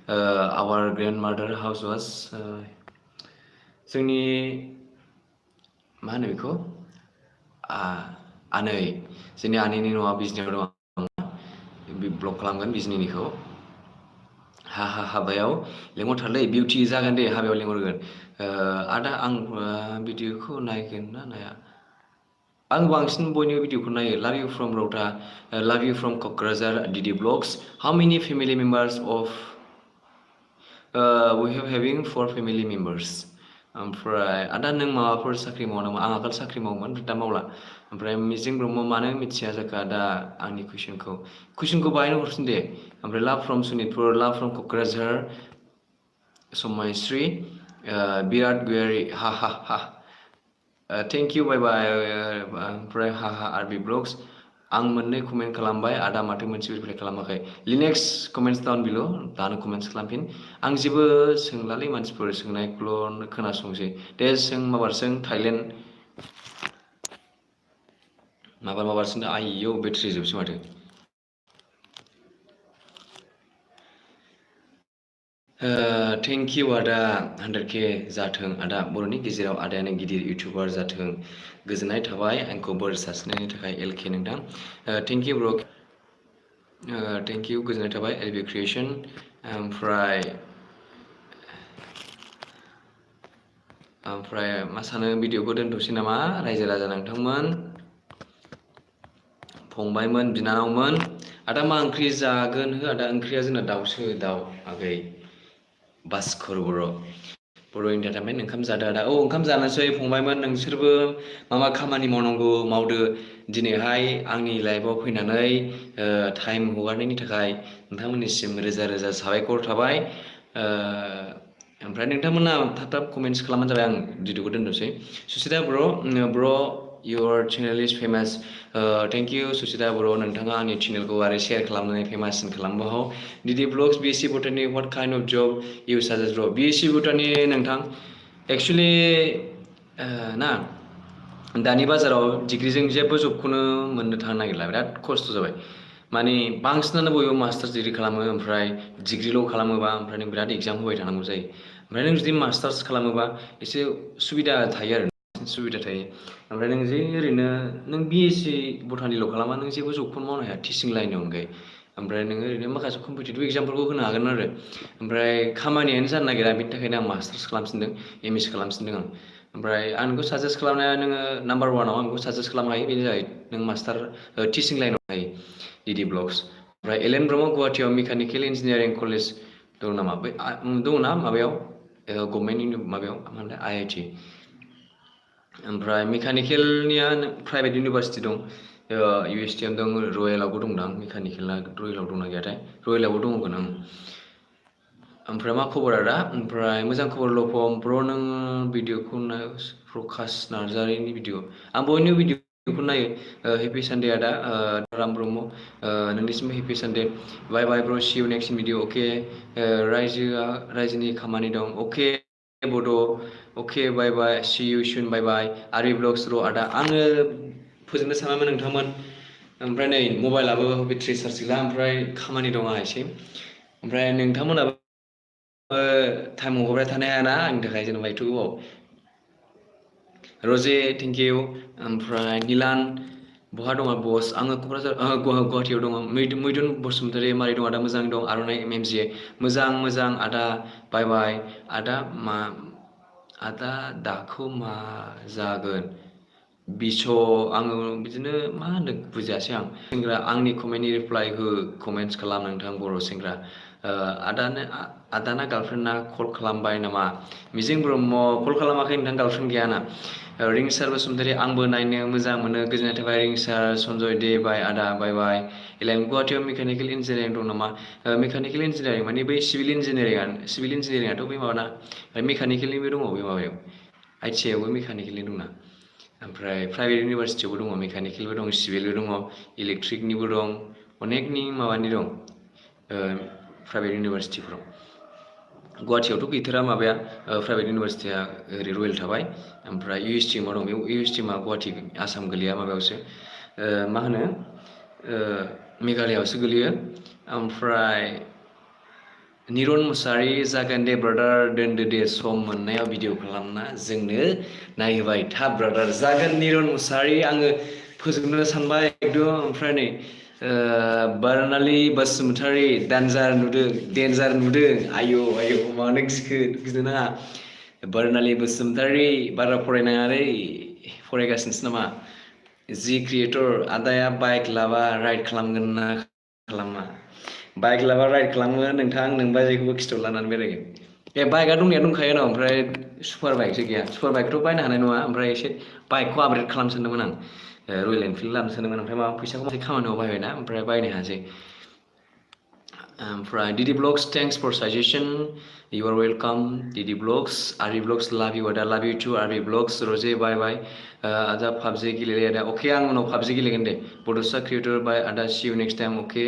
our grandmother house was जोंनि मा होनो बेखौ आनै जोंनि आनैनि न'आ बिजनियाव दं ब्लग खालामगोन बिजनिनिखौ हाबायाव लेंहरथारलै बिउटि जागोन दे हाबायाव लेंहरगोन आदा आं भिडिअखौ नायगोन ना नाया आं बांसिन बयनिबो भिडिअखौ नायो लाभ you from Rowta love you from Kokrajhar DD blogs how many family members of we having 4 family members ओमफ्राय आदा नों माबाफोर साख्रि मावो नामा आं आगोल साख्रि मावोमोन दा मावला ओमफ्राय मिजिं ब्रह्म मानो मिथिया जाखो आदा आंनि कुइसनखौ बाहायनो हरफिन दे ओमफ्राय लाभ फ्रम सनितपुर लाभ फ्रम क'क्राझार समायश्री बिराट गयारि हा थेंक इउ बाय बाय ओमफ्राय हा आरबि ब्लग्स आं मोननै कमेन्ट खालामबाय आदा माथो मोनसे रिप्लाइ खालामाखै लिनेक्स कमेन्ट्स डाउन बिल' दानो कमेन्ट्स खालामफिन आं जेबो सोंलालै मानसिफोर सोंनायखौल' खोनासंसै दे सों माबार सों थाइलेण्ड माबार सों आइयौ बेटारि जोबसै माथो थेंक इउ आदा 100K जाथों आदा बर'नि गेजेराव आदायानो गिदिर इउटुबार जाथों गोजोननाय थाबाय आंखौ बोर सारस्रिनायनि थाखाय LK नोंथां थेंक इउ ब्र थेंक इउ गोजोननाय थाबाय LB क्रिएसन ओमफ्राय मा सानो भिडिअखौ दोनथ'सै नामा रायजो राजा नोंथांमोन फंबायमोन बिनानावमोन आदा मा ओंख्रि जागोन हो आदा ओंख्रिया जोंना दाउसो दाउ आगै भास्कर बर' इन्टारटेनमेन्ट ओंखाम जादो आदा ओंखाम जानोसै फंबायमोन नोंसोरबो मा खामानि मावनांगौ मावदो दिनैहाय आंनि लाइफआव फैनानै टाइम हगारनायनि थाखाय नोंथांमोननिसिम रोजा रोजा साबायखर थाबाय ओमफ्राय नोंथांमोना थाब कमेन्ट्स खालामबानो जाबाय आं भिडिअखौ दोननोसै सुसिता ब्र' your channel is famous thank you सुसिता बर' नोंथाङा आंनि चेनेलखौ आरो शेयार खालामनानै फेमाससिन खालामबाव DD blogs BSc botany what kind of job you suggest bro BSc botany नोंथां एक्चुअलि ना दानि बाजाराव डिग्रिजों जेबो जबखौनो मोननो थांनो नागिरला बिराद खस्थ' जाबाय माने बांसिनानो बयबो मास्टार्स डिग्रि खालामो ओमफ्राय डिग्रिल' खालामोबा ओमफ्राय नों बिराद एग्जाम होबाय थानांगौ जायो ओमफ्राय नों जुदि मास्टार्स खालामोबा एसे सुबिदा थायो आरो सुबिदा थायो ओमफ्राय नों जे ओरैनो नों बिएससि बटानिल' खालामा नों जेबो जबखौनो मावनो हाया टिचिं लाइननि अनगायै ओमफ्राय नोङो ओरैनो माखासे कम्पिटिटिभ एग्जामफोरखौ होनो हागोन आरो ओमफ्राय खामानियानो जानो नागिरा बिनि थाखायनो आं मास्टार्स खालामफिनदों एमएससि खालामफिनदों आं ओमफ्राय आं नोंखौ साजेस्ट खालामनाया नोङो नाम्बार वानाव आं नोंखौ साजेस्ट खालामनो हायो बेनो जाबाय नों मास्टार टिचिं लाइनाव हायो डिडि ब्लग्स ओमफ्राय एल एन ब्रह्म गुवाहाटियाव मेकानिकेल इन्जिनियारिं कलेज दं नामा बै दङ ना माबायाव गभर्नमेन्ट माबायाव मा होनो आइआइटि ओमफ्राय मेकानिकेलनिया प्राइभेट इउनिभारसिटि दं इउएसटिएम दं रयेलावबो दंदां मेकानिकेला रयेलाव दंना गैयाथाय रयेलावबो दङगोन आं ओमफ्राय मा खबर आदा ओमफ्राय मोजां खबर लफम ब्र' नोङो भिडिअखौ प्रकाश नार्जारिनि भिडिअ आं बयनिबो भिडिअखौ नायो हेपि सानडे आदा राम ब्रह्म नोंनिसिमबो हेपि सानडे बाय बाय ब्र' सि इउ नेक्स्ट भिडिअ अके रायजोनि खामानि दं अके बड' अके बाय बाय सि इउ सुन बाय बाय आरि ब्लग्स र' आदा आङो फोजोबनो सानामोन नोंथांमोन ओमफ्राय नै मबाइलाबो बेटारि चार्ज गैला ओमफ्राय खामानि दं आंहा एसे ओमफ्राय नोंथांमोनाबो टाइम हगारबाय थानो हायाना आंनि थाखाय जेनेबा एथ' गोबाव रजे थेंक इउ ओमफ्राय निलान बहा दङ बस आङो क'क्राझार गुवाहाटियाव दङ मैदुन बसुमतारी मारै दं आदा मोजाङै दं आर'नाइ एमएमजे मोजां आदा बाय बाय आदा दाखौ मा जागोन बिस' आङो बिदिनो मा होनदों बुजियासै आं सेंग्रा आंनि कमेन्टनि रिप्लाइ हो कमेन्ट्स खालाम नोंथां बर' सेंग्रा आदाना गार्लफ्रेन्डना कल खालामबाय नामा मिजिं ब्रह्म कल खालामाखै नोंथां गार्लफ्रेन्ड गैयाना रिंसार बसुमतारी आंबो नायनो मोजां मोनो गोजोननाय थाबाय रिंसार सन्जय दे बाय आदा बाय बाय एलाइन गुवाहाटियाव मेकानिकेल इन्जिनियारिं दं नामा मेकानिकेल इन्जिनियारिं माने बै सिभिल इन्जिनियारिंआथ' बै माबाना मेकानिकेलनिबो दङ बै माबायाव आइटि आइआवबो मेकानिकेलनि दंना ओमफ्राय प्राइभेट इउनिभारसिटियावबो दङ मेकानिकेलबो दं सिभिलबो दङ इलेक्ट्रिकनिबो दं अनेकनि माबानि दं प्राइभेट इउनिभारसिटिफोराव गुवाहाटियावथ' गैथारा माबाया प्राइभेट इउनिभारसिटिया ओरै रयेल थाबाय ओमफ्राय इउएसटिएमआव दं बे इउएसटिएमआ गुवाहाटि आसाम गोलैया माबायावसो मा होनो मेघालयआवसो गोलैयो ओमफ्राय निरन मुसाहारि जागोन दे ब्रादार दोनदो दे सम मोननायाव भिडिअ खालामना जोंनो नायहोबाय था ब्रादार जागोन निरन मुसाहारि आङो फोजोबनो सानबाय एकदम ओमफ्राय नै बारनालि बसुमतारी डेन्जार नुदों आयौ मानो गिनो नाङा बारनालि बसुमतारी बारा फरायनाङालै फरायगासिनोसो नामा जि क्रिएटर आदाया बाइक लाबा राइड खालामगोन ना खालामा बाइक लाबा राइड खालामो नोंथां नोंबा जेखौबो खिथाव लानानै बेरायगोन बाइकआ दंखायो ना ओमफ्राय सुपार बाइकसो गैया सुपार बाइकथ' बायनो हानाय नङा ओमफ्राय एसे बाइकखौ आपग्रेड खालामनो सानदोंमोन आं रयेल एनफिल्ड लानो सानदोंमोन ओमफ्राय माबा फैसाखौ मोनसे खामानियाव बाहायबायना ओमफ्राय बायनो हायासै ओमफ्राय DD blogs thanks for suggestion you are welcome DD blogs RB blogs love you आदा लाभ इउ टु आरबि ब्लग्स रजे बाय बाय आदा पाबजि गेलेलाय आदा अके आं उनाव पाबजि गेलेगोन दे बड'सा क्रिएटर बाय आदा सि इउ नेक्स्ट टाइम अके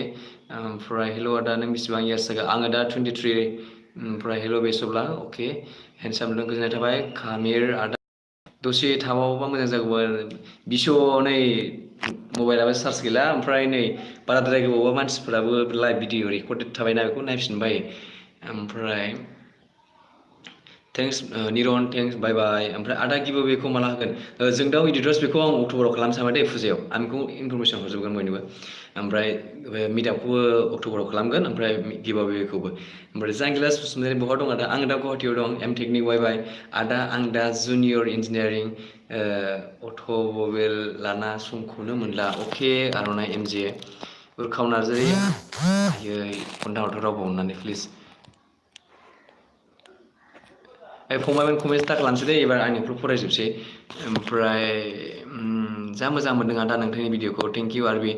ओमफ्राय हेल' आदा नों बेसेबां इयार्स जागोन आङो दा 23 ओमफ्राय हेल' बेसब्ला अके हेन्डसाम नों गोजोननाय थाबाय कामिर आदा दसे थाबावोबा मोजां जागौमोन बिस' नै मबाइलाबो चार्ज गैला ओमफ्राय नै बाराद्राय गोबावबा मानसिफोराबो लाइभ भिडिअ रेकर्डेड थाबायना बेखौ नायफिननो बायो ओमफ्राय थेंक्स निरन थेंक्स बाय बाय ओमफ्राय आदा गिभ अवेखौ माला होगोन जों दाउ इडिटर्स बेखौ आं अक्ट'बराव खालामनो सानबाय दे फुजायाव आं बेखौ इनफरमेसन हरजोबगोन बयनोबो ओमफ्राय मिटआपखौबो अक्ट'बराव खालामगोन ओमफ्राय गिभ अवेखौबो ओमफ्राय जांगिलास बसुमतारी बहा दं आदा आं दा गुवाहाटियाव दं एमटेकनि बाय बाय आदा आं दा जुनियर इन्जिनियारिं अट'मबाइल लाना समखौनो मोनला अके आर'नाइ एमजे उरखाव नार्जारि आयै फन दाहरथ' रावबो अननानै प्लिज फंबायमोन कमेन्ट स्टार्ट खालामसै दे एबार आंनिखौ फरायजोबसै ओमफ्राय जा मोजां मोनदों आं दा नोंथांनि भिडिअखौ थेंक इउ आरबि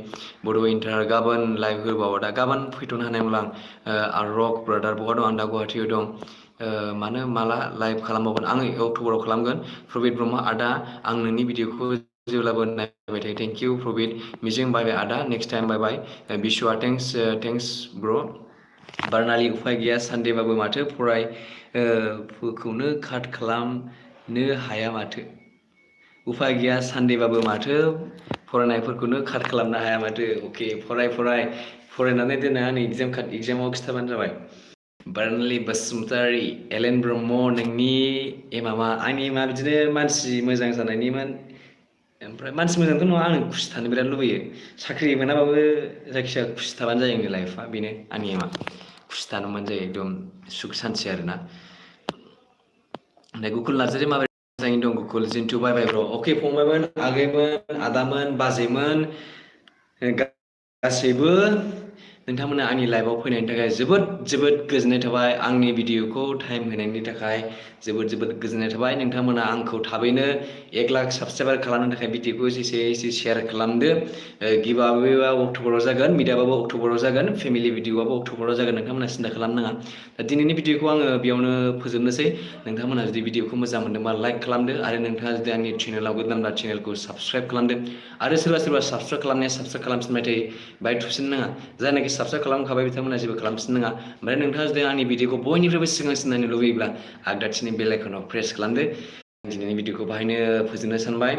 बड' इन्टार गाबोन लाइभ होबावो दा गाबोन फैथ'नो हानाय नंला आं रक ब्रादार बहा दं आं दा गुवाहाटियाव दं मानो माला लाइभ खालामबावगोन आङो अक्ट'बराव खालामगोन प्रबित ब्रह्म आदा आं नोंनि भिडिअखौ जेब्लाबो नायबाय थायो थेंक इउ प्रबित मिजिं बाय बाय आदा नेक्स्ट टाइम बाय बाय बिशुआ थेंक्स ब्र' बारनालि उफाय गैया सानदेबाबो माथो फरायखौनो काट खालामनो हाया माथो उफाय गैया सानदेबाबो माथो फरायनायफोरखौनो काट खालामनो हाया माथो अके फरायनानै दोननो आंनि एगजामाव खिथाबानो जाबाय बारनालि बसुमतारी एलेन ब्रह्म नोंनि एमा मा आंनि एमा बिदिनो मानसि मोजां जानायनिमोन ओमफ्राय मानसि मोजांथ' नङा आं खुसि थानो बिराद लुबैयो साख्रि मोनाबाबो जायखिजाया खुसि थाबानो जायो आंनि लाइफआ बेनो आंनि एमा खुसि थानो मोनबानो जायो एकदम सुख सान्थि आरोना गुकुल नार्जारि माबोरै मोजाङैनो दं गुकुल जिन्टु बाय बाय ब्र' अके फंबायमोन आगैमोन आदामोन बाजैमोन गासैबो नोंथांमोना आंनि लाइभआव फैनायनि थाखाय जोबोद गोजोननाय थाबाय आंनि भिडिअखौ टाइम होनायनि थाखाय जोबोद गोजोननाय थाबाय नोंथांमोना आंखौ थाबैनो 1 लाख साबसक्राइबार खालामनो थाखाय भिडिअखौ एसे शेयार खालामदो गिभआवेआ अक्ट'बराव जागोन मिटआपआबो अक्ट'बराव जागोन फेमिलि भिडिअआबो अक्ट'बराव जागोन नोंथांमोना सिन्था खालामनाङा दा दिनैनि भिडिअखौ आङो बेयावनो फोजोबनोसै नोंथांमोना जुदि भिडिअखौ मोजां मोनदोंबा लाइक खालामदो आरो नोंथाङा जुदि आंनि चेनेलाव गोदानब्ला चेनेलखौ साबसक्राइब खालामदो आरो सोरबा साबसक्राइब खालामनाया साबसक्राइब खालामफिनबाय थायो बाहाय थुफिन नाङा जायनाखि साबसक्राइब खालामखाबाय बिथांमोना जेबो खालामफिन नाङा ओमफ्राय नोंथाङा जुदि आंनि भिडिअखौ बयनिफ्रायबो सिगांसिन नायनो लुबैयोब्ला आगदाथिनि बेल आइकनाव प्रेस खालामदो दिनैनि भिडिअखौ बाहायनो फोजोबनो सानबाय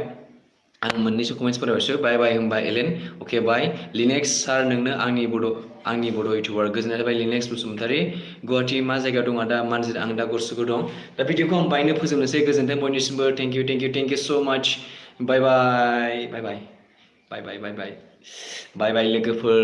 आं मोननैसो कमेन्ट्स फरायबायसो बाय बाय होनबा एलेन अके बाय लिनेक्स सार नोंनो आंनि बड' इउटुबार गोजोननाय थाबाय लिनेक्स बसुमतारी गुवाहाटि मा जायगायाव दं आदा मानजित आं दा गरसेगो दं दा भिडिअखौ आं बायनो फोजोबनोसै गोजोन्थों बयनिसिमबो थेंक इउ सो माच बाय बाय लोगोफोर